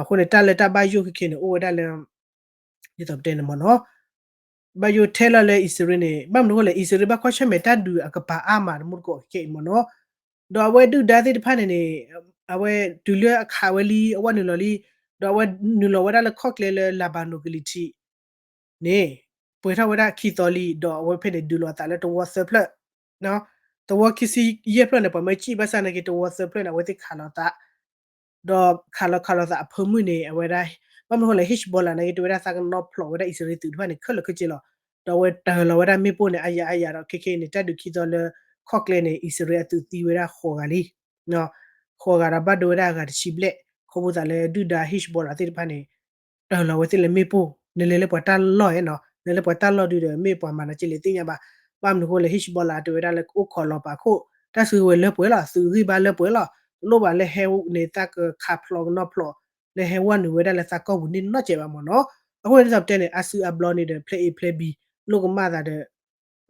အဃိန့ၣ် တၢ်လၢတၢ်ဘၣ်ယိၣ်ခဲကဲန့ၣ် အိၣ်ဝဲဒၣ်လၢ ဒ်သိးပတဲန့ၣ်မ့ၢ်နီၤ ဘၣ်ယိၣ်ထဲလီၤလၢအံၣ်စရ့လးန့ၣ် ဘၣ်မနုၤအဃိလဲၣ် အံၣ်စရ့လးဘၣ်ကွၢ်ဆၢၣ်မဲာ်တၢ်ဒုးအကပၤအါမးတမူတကိးခဲအံၤမ့ၢ်နီၤ. ဒီးအဝဲဒုၣ်ဒါသ့ၣ်တဖၣ်န့ၣ်န့ၣ် အဝဲတုၤလၢအခးဝဲလံ အဝဲနုာ်လီၤလံ ဒီးအဝဲနုာ်လီၤဝဲဒၣ်လၢခီၣ်ကျဲလၢလၤဘၤနိၣ်ကလံၤထံးန့ၣ် ပှဲၤထီၣ်ဝဲဒၣ်ခံသီလံ ဒီးအဝဲဖဲန့ၣ်ဒုးလီၤအသးလၢသဝီသၢဖျၢၣ် သဝီခံဆံယဲၢ်ဖျၢၣ်န့ၣ် ပှၤမၢစံၣ်ဘၣ်ဆၣ်နာ်က့ သဝီသၢဖျၢၣ်န့ၣ် အဝဲသ့ၣ်ခးလီၤသး ဒီးခးလီၤခးလီၤသးအဖၢမုၢ်န့ၣ် အဝဲဒၣ် ဘၣ်မနုၤဃိလဲၣ် Hezbollah နာ်က့ တဲဝဲဒၣ်သးကနီဖျိးဝဲဒၣ်အံၣ်စရ့လးသုးတဖၣ်န့ၣ် ခဲလၢာ်ခဲဆ့လီၤ. ဒီးအဝဲတၢၢ်လီၤဝဲဒၣ်မ့ၣ်ပိၢ်န့ၣ် အါယၤအါယၤဒီး ခဲခဲအံၤန့ၣ် တၢ်ဒုးခံသီလၢခီၣ်ကျဲန့ၣ် အံၣ်စရ့လးအသုးသံဝဲဒၣ်ဃိးဂၤလံ ဃိးဂၤဒီးဘၣ်ဒိဝဲဒၣ်အဂၤတဆံဘျဲၣ် ခီဖျိသးလၢဒုၣ်ဒါ Hezbollah သ့ၣ်တဖၣ်န့ၣ် တၢၢ်လီၤဝဲသ့ၣ်လၢမ့ၣ်ပိၢ် နလဲၤလၢပှၤတၢ်လီၢ်ဧါနီၤ နလဲၤလၢပှၤတၢ်လီၢ်ဒုဒီး မ့ၢ်ပှၤမၤနၤက့လဲၣ်သ့ၣ်ညါဘၣ်. ဘၣ်မနုၤဃိလဲၣ် Hezbollah တဲဝဲဒၣ်လၢကအိၣ်ခိးလီၤပာ်ခိၣ် တၢ်စုကဝဲၤလၢပှဲၤလီၤ သုးဂံၢ်ဘါလၢပှဲၤလီၤ တလိၣ်ဘၣ်လၢဟဲန့ၣ် သးကခးဖျိးကနီဖျိး လၢဟဲဝဲနုာ်ဝဲဒၣ်လၢသးကီၢ်ပူၤန့ၣ်နီတစဲးဘၣ်မ့ၢ်နီၤ. အဃိန့ၣ်ဒ်သိးပတဲန့ၣ် အါစုအါဘျီန့ၣ်ဒီး ဖျဲး A ဖျဲး B လိၣ်ကမၣ်သးဒီး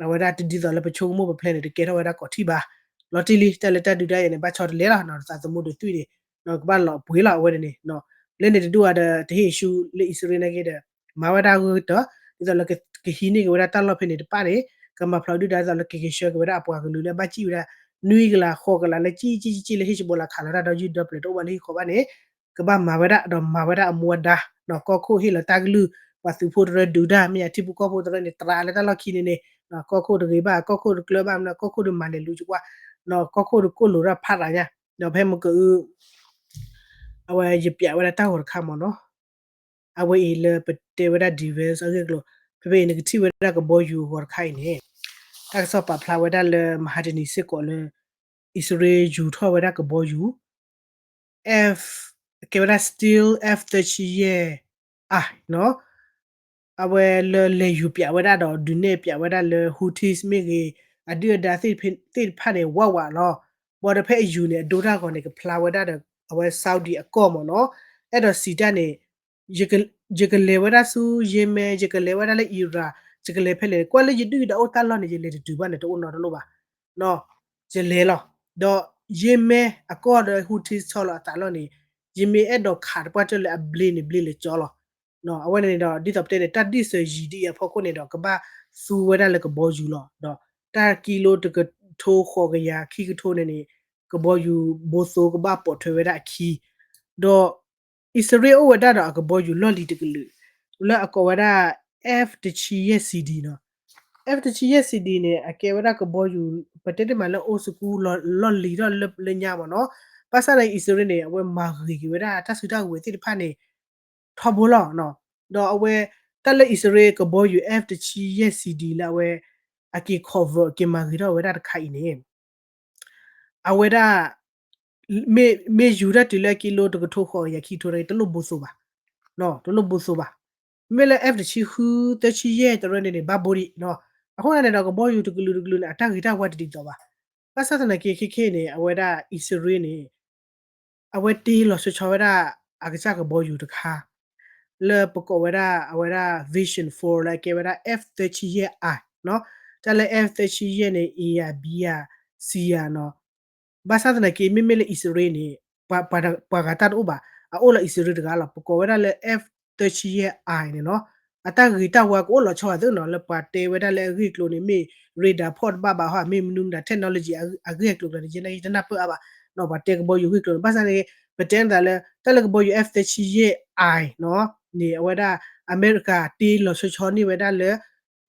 အဝဲဒၣ်တဒ်သိးလၢပဆိကမိၣ်ပ plan န့ၣ် တကဲထီၣ်ဝဲဒၣ်ကိးထံၣ်ဘၣ်. လီၤတံၢ်လံ တၢ်လၢတၢ်ဒုးတၢ်ယၤန့ၣ် ဘၣ်ဆီတလဲလီၤ သးသမူဒီးသွံၣ်န့ၣ် ကဘၣ်လီၤပှ့ၤလီၤအဝဲန့ၣ်န့ၣ် လၢန့ၣ်တဒူၣ်အါဒီး တဟ့ၣ်ဆူလၢအံၣ်စရ့လးနာ်က့ဒီး မၤဝဲဒၣ်ဂၢၢ်တၢၢ် ဒ်သိးလၢကဟံးန့ၢ်က့ၤဝဲဒၣ်တၢ်လီၢ်ဖဲန့ၣ်တဖၣ်န့ၣ် ကမၤဖျိးဒုၣ်ဒါဒ်သိးလၢကက့ၤဆှၢက့ၤဝဲဒၣ်အပှၤကလုာ်လၢအဘၣ်စံၣ်ဝဲဒၣ် နွံကလးဃိးကလးလၢစံၣ်စံၣ်စံၣ်လၢ Hezbollah ခးလီၤတၢ်ဒီယုၢ်ဒီပျဲၤတအိၣ်ဘၣ်လၢဟံၣ်ဃီဘၣ်န့ၣ် ကဘၣ်မၤဝဲဒၣ် ဒီးမၤဝဲဒၣ်အမူအဒါ ကီၢ်ခိၣ်ဟ့ၣ်လီၤတၢ်ကလုၢ် ပှၤသုးဖိတရၢဒုးတၢ် မ့ၢ်ယၤထံဖိကီၢ်ဖိတရၢန့ၣ် သရၣ်လၢတၢ်လီၢ်ခံန့ၣ်န့ၣ် ကီၢ်ခိၣ်တဂ့ၤဘၣ် ကီၢ်ခိၣ်တကျၢၤဘၣ်မနုၤ ကီၢ်ခိၣ်တမၤလဲၤလူၤကကွၢ် ကီၢ်ခိၣ်တကိၣ်လိာ်တၢ်ဖးရၤညါ ဒီးဖဲမ့ၢ်ကအု အဝဲယပျးဝဲဒၣ်တၢ်ဂီၤတခါမ့ၢ်နီၤ အဝဲအံၤလၢပတဲဝဲဒၣ် defense အဂ့ၢ်အကျိၤ ဖဲဖဲအံၤနကထံၣ်ဝဲဒၣ်ကဘီယူၤအဂီၤတခါအံၤန့ၣ် တၢ်ကစီၣ်ပာ်ဖျါဝဲဒၣ်လၢမဟါတနံၤစ့ၢ်ကီးလၢ အံၣ်စရ့လးယူၤထီၣ်ဝဲဒၣ်ကဘီယူၤ F ကဲဝဲဒၣ် stealth F သၢဆံယဲၢ် I နီၤ အဝဲလၢလဲၤယူၤပျးဝဲဒၣ်ဒီး ဒုးနဲၣ်ပျးဝဲဒၣ်လၢ Houthis မ့ၢ်ဂ့ၤ အဒုၣ်အဒါသ့ၣ်တဖၣ်န့ၣ် ဝးဝးလီၤ. ဘၣ်ဒီးဖဲအယူၤန့ၣ် အဒိတၢ်ဂီၤန့ၣ် ကဖျါဝဲဒၣ်ဒီး အဝဲ Saudi အကီၢ်မ့ၢ်နီၤ အဲၣ်ဒိးစံးတၢ်န့ၣ် ယကလဲၤဝဲဒၣ်ဆူ Yemen ယကလဲၤဝဲဒၣ်လၢ Iraq ယကလဲၤဖဲလဲၣ် ကွၢ်လၢယဒုၣ်ယဒါအိၣ်တၢ်လီၢ်န့ၣ် ယလဲၤတတုၤဘၣ်န့ၣ် တအိၣ်နီတလိၣ်ဘၣ် ယလဲၤလီၤ. ဒီး Yemen အကီၢ်ဒီး Houthis ဆီလီၤအသးလီၢ်န့ၣ် ယမ့ၢ်အဲၣ်ဒိးခးတပှၢ်တၢၢ်လၢအဘျ့န့ၣ် ဘျ့လၢာ်ကၠီလီၤ. အဝဲန့ၣ်ဒီး ဒ်သိးပတဲန့ၣ် တၢ်ဒ်စၢၤယံၤဒ်အံၤအဖီခိၣ်န့ၣ်ဒီး ကဘၣ်သူဝဲဒၣ်လၢကဘီယူၤလီၤ. ဒီးတၢ်ကံလိတကထိဃိးကယၤခံကထိန့ၣ်န့ၣ် ကဘီယူၤဘိသိကဘၣ်ပိာ်ထွဲဝဲဒၣ်အခံ ဒီး အံၣ်စရ့လးအိၣ်ဝဲဒၣ်ဒီးအကဘီယူၤလီၢ်လံၤတကလုာ် လၢအကိးဝဲဒၣ် F တဆံယဲၢ် C D နီၤ F တဆံယဲၢ် C D န့ၣ် အကဲဝဲဒၣ်ကဘီယူၤ ပတဲတ့ၢ်မးလၢ old school လီၢ်လံၤထီၣ်လၢညါမ့ၢ်နီၤ ဘၣ်ဆၣ်န့ၣ် အံၣ်စရ့လးန့ၣ် အဝဲမၤဂ့ၤက့ၤဝဲဒၣ်တၢ်စုတၢ်ကဝဲၤသ့ၣ်တဖၣ်န့ၣ် ထီဘိလီၤ. ဒီးအဝဲ တၢ်လၢအံၣ်စရ့လးကဘီယူၤ F တဆံယဲၢ် C D လၢအဝဲ အက့ၤ cover က့ၤမၤဂ့ၤထီၣ်ဝဲဒၣ်တခါအံၤန့ၣ် အဝဲဒၣ် မ့ၢ် မ့ၢ်ယူၤတၢ်တုၤလၢအကံလိတကထိဃိးကယၤခံကထိန့ၣ် တလိၣ်ဘိသိးဘၣ် တလိၣ်ဘိသိးဘၣ်. မ့မ့ၢ်လၢ F တဆံဃု သၢဆံယဲၢ် တရၢန့ၣ်န့ၣ် ဘၣ်ဘိဒံး အဃိန့ၣ်ဒီး ကဘီယူၤတကလုာ်တကလုာ်န့ၣ် အတၢ်ဂ့ၤတၢ်ဝါတဒ်သိးဘၣ်. ဘၣ်ဆၣ်သနာ်က့ ခဲခဲအံၤန့ၣ် အဝဲဒၣ်အံၣ်စရ့လးန့ၣ် အဝဲတ့လီၤဆီဆီဝဲဒၣ် အကစၢ်ကဘီယူၤတခါ လၢပကိးဝဲဒၣ် အဝဲဒၣ် Vision four လၢအကဲဝဲဒၣ် F သၢဆံယဲၢ် I နီၤ တၢ်လၢ F သၢဆံယဲၢ်န့ၣ် A ယၤ B ယၤ C ယၤနီၤ ဘၣ်ဆၣ်သနာ်က့ မ့မ့ၢ်လၢအံၣ်စရ့လးန့ၣ် ပှၤ ပှၤဂၤတၢ်တအိၣ်ဘၣ် အအိၣ်လၢအံၣ်စရ့လးတဂၤလီၤ ပကိးဝဲဒၣ်လၢ F သၢဆံယဲၢ် I န့ၣ်နီၤ အတၢ်ဂ့ၤတၢ်ဝါကအိၣ်လီၤဆီဂၤသ့နီၤ လၢပှၤတဲဝဲဒၣ်လၢအဂ့ၢ်အကျိၤန့ၣ် မ့ၢ် radar ဖီၣ်တဘၣ်ဘၣ်ဟီ မ့ၢ်မနုၤမတၤ technology အဂ့ၢ်အကျိၤကျါန့ၣ် ယဲန့ၣ်ယတနၢ်ပၢၢ်အါဘၣ် ပှၤတဲကဘီယူၤအဂ့ၢ်အကျိၤန့ၣ် ဘၣ်ဆၣ်န့ၣ် ပတဲနသးလၢ တၢ်လၢကဘီယူၤ F သၢဆံယဲၢ် I နီၤ န့ၣ် အဝဲဒၣ် အမဲရကၤတ့လီၤဆီဆီန့ၢ်ဝဲဒၣ်လၢ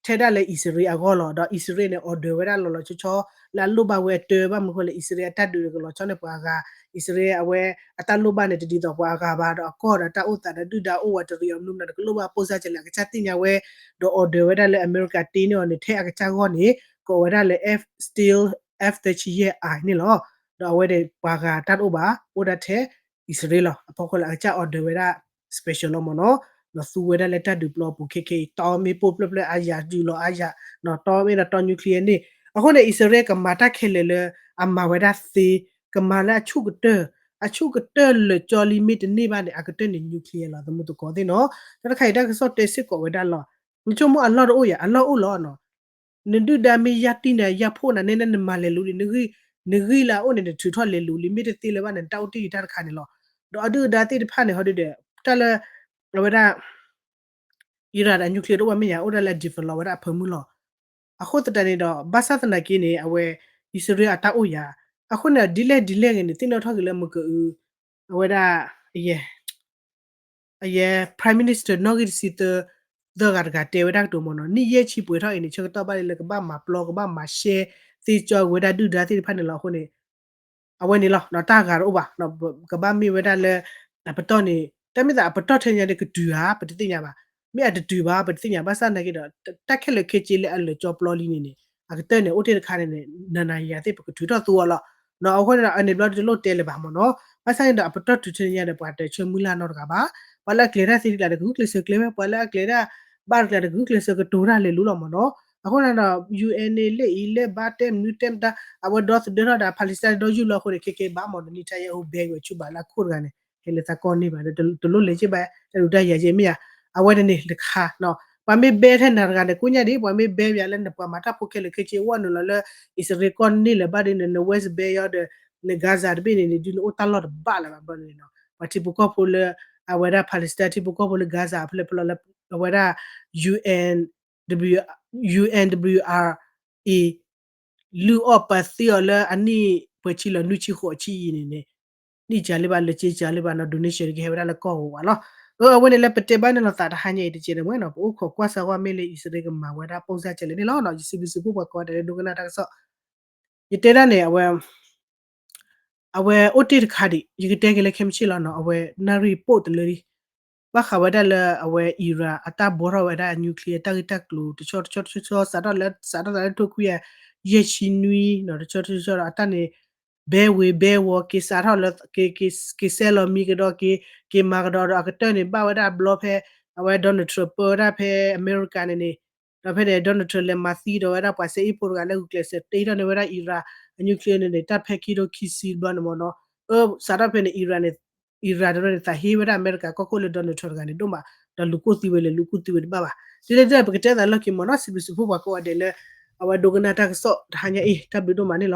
ထဲဒၣ်လၢအံၣ်စရ့လးအဂီၢ်လီၤ ဒီးအံၣ်စရ့လးန့ၣ် order ဝဲဒၣ်လီၤလီၤဆီဆီ လၢအလိၣ်ဘၣ်ဝဲအတၢ် ဘၣ်မနုၤဃိလဲၣ် အံၣ်စရ့လးအတၢ်ဒုးန့ၣ် ကလီၤဆီန့ၢ်ပှၤအဂၤ အံၣ်စရ့လးအဝဲ အတၢ်လိၣ်ဘၣ်န့ၣ် တဒ်သိးပှၤအဂၤဘၣ် ဒီးအကီၢ်ဒီးတၢ်အိၣ်သးဒီးဒုၣ်ဒါအိၣ်ဝးတရံးအီၤမနုၤမတၤန့ၣ် ကလိၣ်ဘၣ်ပိၢ်စၢ်ကလဲာ် အကစၢ်သ့ၣ်ညါဝဲ ဒီး order ဝဲဒၣ်လၢအမဲရကၤတ့န့ၢ်အီၤန့ၣ် ထဲအကစၢ်ဂီၢ်န့ၣ် ကိးဝဲဒၣ်လၢ F stealth F သၢဆံယဲၢ် I န့ၣ်လီၤ ဒီးအဝဲန့ၣ် ပှၤဂၤတၢ်တအိၣ်ဘၣ် အိၣ်ဒၣ်ထဲ အံၣ်စရ့လးလီၤ အဖီခိၣ်လၢအကစၢ် order ဝဲဒၣ် special လီၤမ့ၢ်နီၤ ဒီးသူဝဲဒၣ်လၢတၢ်ဒုးပျီပူၤခဲခဲအံၤ တီမ့ၣ်ပိၢ်ဖျၢၣ်ဖျၢၣ်အါယၤ ဒုးလီၤအါယၤ တီမ့ၢ်ဒီးတီ nuclear န့ၣ် အဃိန့ၣ် အံၣ်စရ့လးကမၤတၢ်ခဲလၢာ်လၢ အမၤဝဲဒၣ်သ့ ကမၤလၢအဆူၣ်ကတၢၢ် အဆူၣ်ကတၢၢ်လၢာ်ကၠီလံမ့ၢ်တန့ၢ်ဘၣ်န့ၣ် အကတၢၢ်န့ၣ် nuclear လီၤ သမူသကိးသ့ၣ်နီၤ တၢ်တခါအံၤတၢ်ကစီၣ်တဲစ့ၢ်ကီးဝဲဒၣ်လီၤ နဆိကမိၣ်အလီၢ်တအိၣ်ယၤ အလီၢ်အိၣ်လီၤနီၤ နဒုၣ်ဒါမ့ၢ်ယၢ်တံၢ်နၤယၢ်ဖှိၣ်နၤန့ၣ် န နဂံၢ်လၢအအိၣ်န့ၣ် နထုးထီၣ်လဲၤလူၤလံ မ့ၢ်တသ့လၢၤဘၣ်န့ၣ် နတၢ်အိၣ်တ့ၢ်ယတၢ်တခါန့ၣ်လီၤ ဒီးအဒုၣ်အဒါသ့ၣ်တဖၣ်န့ၣ် ဟီဒုဒီး တၢ်လၢ အဝဲဒၣ် Iran ဒီး nuclear တအိၣ်ဘၣ်မ့ၢ်ယၤ အိၣ်ဒၣ်လၢအ develop ဝဲဒၣ်အဖၢမုၢ်လီၤ. အဃိသတးန့ၣ်ဒီး ဘၣ်ဆၣ်သနာ်က့န့ၣ် အဝဲ အံၣ်စရ့လးအတၢ်အိၣ်ယၤ, အဃိန့ၣ်ဒီး ဒ်လဲၣ်ဒ်လဲၣ်ဂ့ၤန့ၣ် သ့ၣ်နီၣ်ထီၣ်က့ၤလၢမကအူ အဝဲဒၣ် အယဲ အယဲ Prime Minister နီၣ်ဂံၢ်တဆံသၢ သၢဂၤတဂၤတဲဝဲဒၣ်ကတိၤမ့ၢ်နီၤ, နံၣ်ယဲၢ်ဆံပှဲၤထီၣ်အံၤန့ၣ် ဆၢကတီၢ်ဘၣ်လၢကဘၣ်မၤပျီ ကဘၣ်မၤရှဲ သ့ၣ်ကၠီဝဲဒၣ်ဒုၣ်ဒါသ့ၣ်တဖၣ်န့ၣ်လီၤ. အဃိန့ၣ် အဝဲန့ၣ်လီၤ တၢ်ဂၤတအိၣ်ဘၣ်, ကဘၣ်မ့ၢ်ဝဲဒၣ်လၢ အပတီၢ်န့ၣ် တၢ်မ့ၢ်သးအပတီၢ်ထဲန့ၣ်ညါဒီးကတုၤဧါ ပတသ့ၣ်ညါဘၣ်, မ့ၢ်အတတုၤဘၣ် ပတသ့ၣ်ညါ, ဘၣ်ဆၣ်သနာ်က့ဒီး တၢ်ခဲလၢာ်ခဲဆ့လၢအလၢာ်ကၠီပျီလံန့ၣ်န့ၣ် အကတၢၢ်န့ၣ် အိၣ်တ့ၢ်တခါန့ၣ်န့ၣ် နၤနၤယၤယၤသ့ၣ် ပကထုးထီၣ်သူအီၤလီၤ. အဃိန့ၣ်ဒီး အန့ၣ်ဘျီတလိၣ်တဲလၢၤဘၣ်မ့ၢ်နီၤ, ဘၣ်ဆၣ်န့ၣ်ဒီး အပတီၢ်တုၤထဲန့ၣ်ညါဒီး ပှၤတဆၢမုၢ်လၢ်နီတဂၤဘၣ်, ပှၤလၢအကျဲၤတၢ်သ့တကျါဒီး ကဂုာ်ကျဲးစၢးကျဲၤဝဲ, ပှၤလၢအကျဲၤတၢ်ဘၣ်တကျါဒီး ကဂုာ်ကျဲးစၢးကတိၤတၢ်လဲၤလိၤလီၤမ့ၢ်နီၤ. အဃိန့ၣ်ဒီး ယူၣ်အဲၣ်န့ၣ် လၢအံၤလၢဘၣ်တဲမနုၤတဲမတၤ အဝဲဒီသဒၢထီၣ်ဒီး Palestine ဒီးယူၢ်လီၤအဃိန့ၣ် ခဲကဲဘၣ်မ့ၢ်နီၤ, Netanyahu ဘဲဝဲဆူဘၣ်လၢအခိၣ်တဂၤန့ၣ် ဟဲလၢသးကီၢ်န့ၢ်ဘၣ်ဒီး တလိၣ်လဲၤက့ၤဘၣ် တၢ်ဒုးတၢ်ယၤက့ၤမ့ၢ်ဧါ, အဝဲန့ၣ်န့ၣ်တခါနီၤ, ပှၤမ့ၢ်ဘဲထဲနၤတဂၤန့ၣ် ကိးညါဒ် ပှၤမ့ၢ်ဘဲပှၤလၢနပှၤမၤတၢ်ဖိခဲလၢာ်ခဲဆ့ ဝဲနုာ်လီၤလၢ အံၣ်စရ့လးကီၢ်န့ၢ်လၢၤဘၣ်ဒီး န West Bank ဒီး န Gaza တဘ့ၣ်န့ၣ်န့ၣ် ဒုးနအိၣ်တၢ်လီၢ်တဘၣ်လၢၤဘၣ်ဘျီန့ၣ်နီၤ, ပှၤထံဖိကီၢ်ဖိလၢ အဝဲဒၣ် Palestine ထံဖိကီၢ်ဖိလၢ Gaza အဖျၢၣ်ဖျၢၣ်လီၤလၢ အဝဲဒၣ် UN UNWRA လုၢ်အီၣ်ပာ်သ့အီၤလၢအနံၣ်ပှဲၤဆံလီၤ နွံဆံဃိးဆံအံၤန့ၣ်န့ၣ် နံၣ်ကၢလံဘၣ် လၢကၠ့ကၢလံဘၣ်နီၤ, donation ကဟဲဝဲဒၣ်လၢကီၢ်ဂီၤဝဲလီၤ. အဝဲန့ၣ်လၢပတဲဘၣ်န့ၣ်လီၤသး တဟါညါအံၤတကဲးန့ၣ်ဝဲနီၤ, ပအိၣ်ခိးကွၢ်စၢၤဝဲမ့ၢ်လၢအံၣ်စရ့လးကမၤဝဲဒၣ် ပုံစံ ကဲလဲၣ်န့ၣ်လီၤနီၤ, ယစံးဘျုးစံးဖှိၣ်ပှၤကိးဂၤဒဲးလၢဒိကနၣ်တၢ်ကစီၣ်, ယတဲဒၣ်န့ၣ် အဝဲ အဝဲအိၣ်တ့ၢ်တခါဒံး ယကတဲက့ၤလၢခဲမုၢ်ဆ့ၣ်လီၤနီၤ, အဝဲနၣ်ရံၣ်ပိၣ်တလၢလံ, ဘၣ်ဃးဝဲဒၣ်လၢအဝဲ Iran အတၢ်ဘှီထီၣ်ဝဲဒၣ်အ nuclear တၢ်ဂ့ၢ်တၢ်ကျိၤ တဆီတဆီတဆီဆီ စးထီၣ်လၢ စးထီၣ်သးလၢထိခွံကယၤ ယဲၢ်ဆံနွံနီၤ, တဆီတဆီတဆီဒီး အတၢ်န့ၣ် ဘဲဝ့ၤဘဲဝီၤ က့ၤစးထီၣ်လၢ က့ၤ က့ၤ က့ၤစဲလီၤမံကဒီး က့ၤ က့ၤမၤကဒီးဒီး အကတၢၢ်န့ၣ် ဘၣ်ဝဲဒၣ်ဘျီဖဲ အဝဲ Donald Trump ပၢဝဲဒၣ်ဖဲအမဲရကၤန့ၣ်န့ၣ်, ဒီးဖဲန့ၣ် Donald Trump လဲၤမၤသံဒီးဝဲဒၣ်ပှၤစဲအ့ၣ်ဖိတဂၤလၢဂုာ်ကျဲးစၢးတ့ထီၣ်န့ၢ်ဝဲဒၣ် Iran အ nuclear န့ၣ်န့ၣ် တၢ်ဖဲခံထိခံဆံဘျီန့ၣ်မ့ၢ်နီၤ, အၢ စးထီၣ်ဖဲန့ၣ် Iran န့ၣ် Iran တရၢန့ၣ် သးဟ့ဝဲဒၣ်အမဲရကၤကီၢ်ခိၣ်လၢ Donald Trump တဂၤန့ၣ်ဒိၣ်မး, ဒီးလူၤကိၢ်သံဝဲလဲၣ် လူၤကိၢ်သံဝဲတဘၣ်ဘၣ်. ဒ်လဲၣ်ဒ်လဲၣ် ပကတဲသးလီၢ်ခံမ့ၢ်နီၤ, စံးဘျုးစံးဖှိၣ်ပှၤကိးဂၤဒဲးလၢ အဝဲဒိကနၣ်တၢ်ကစီၣ်တဟါညါအံၤ တၢ်ဘျုးဒိၣ်မးန့ၣ်လီၤ.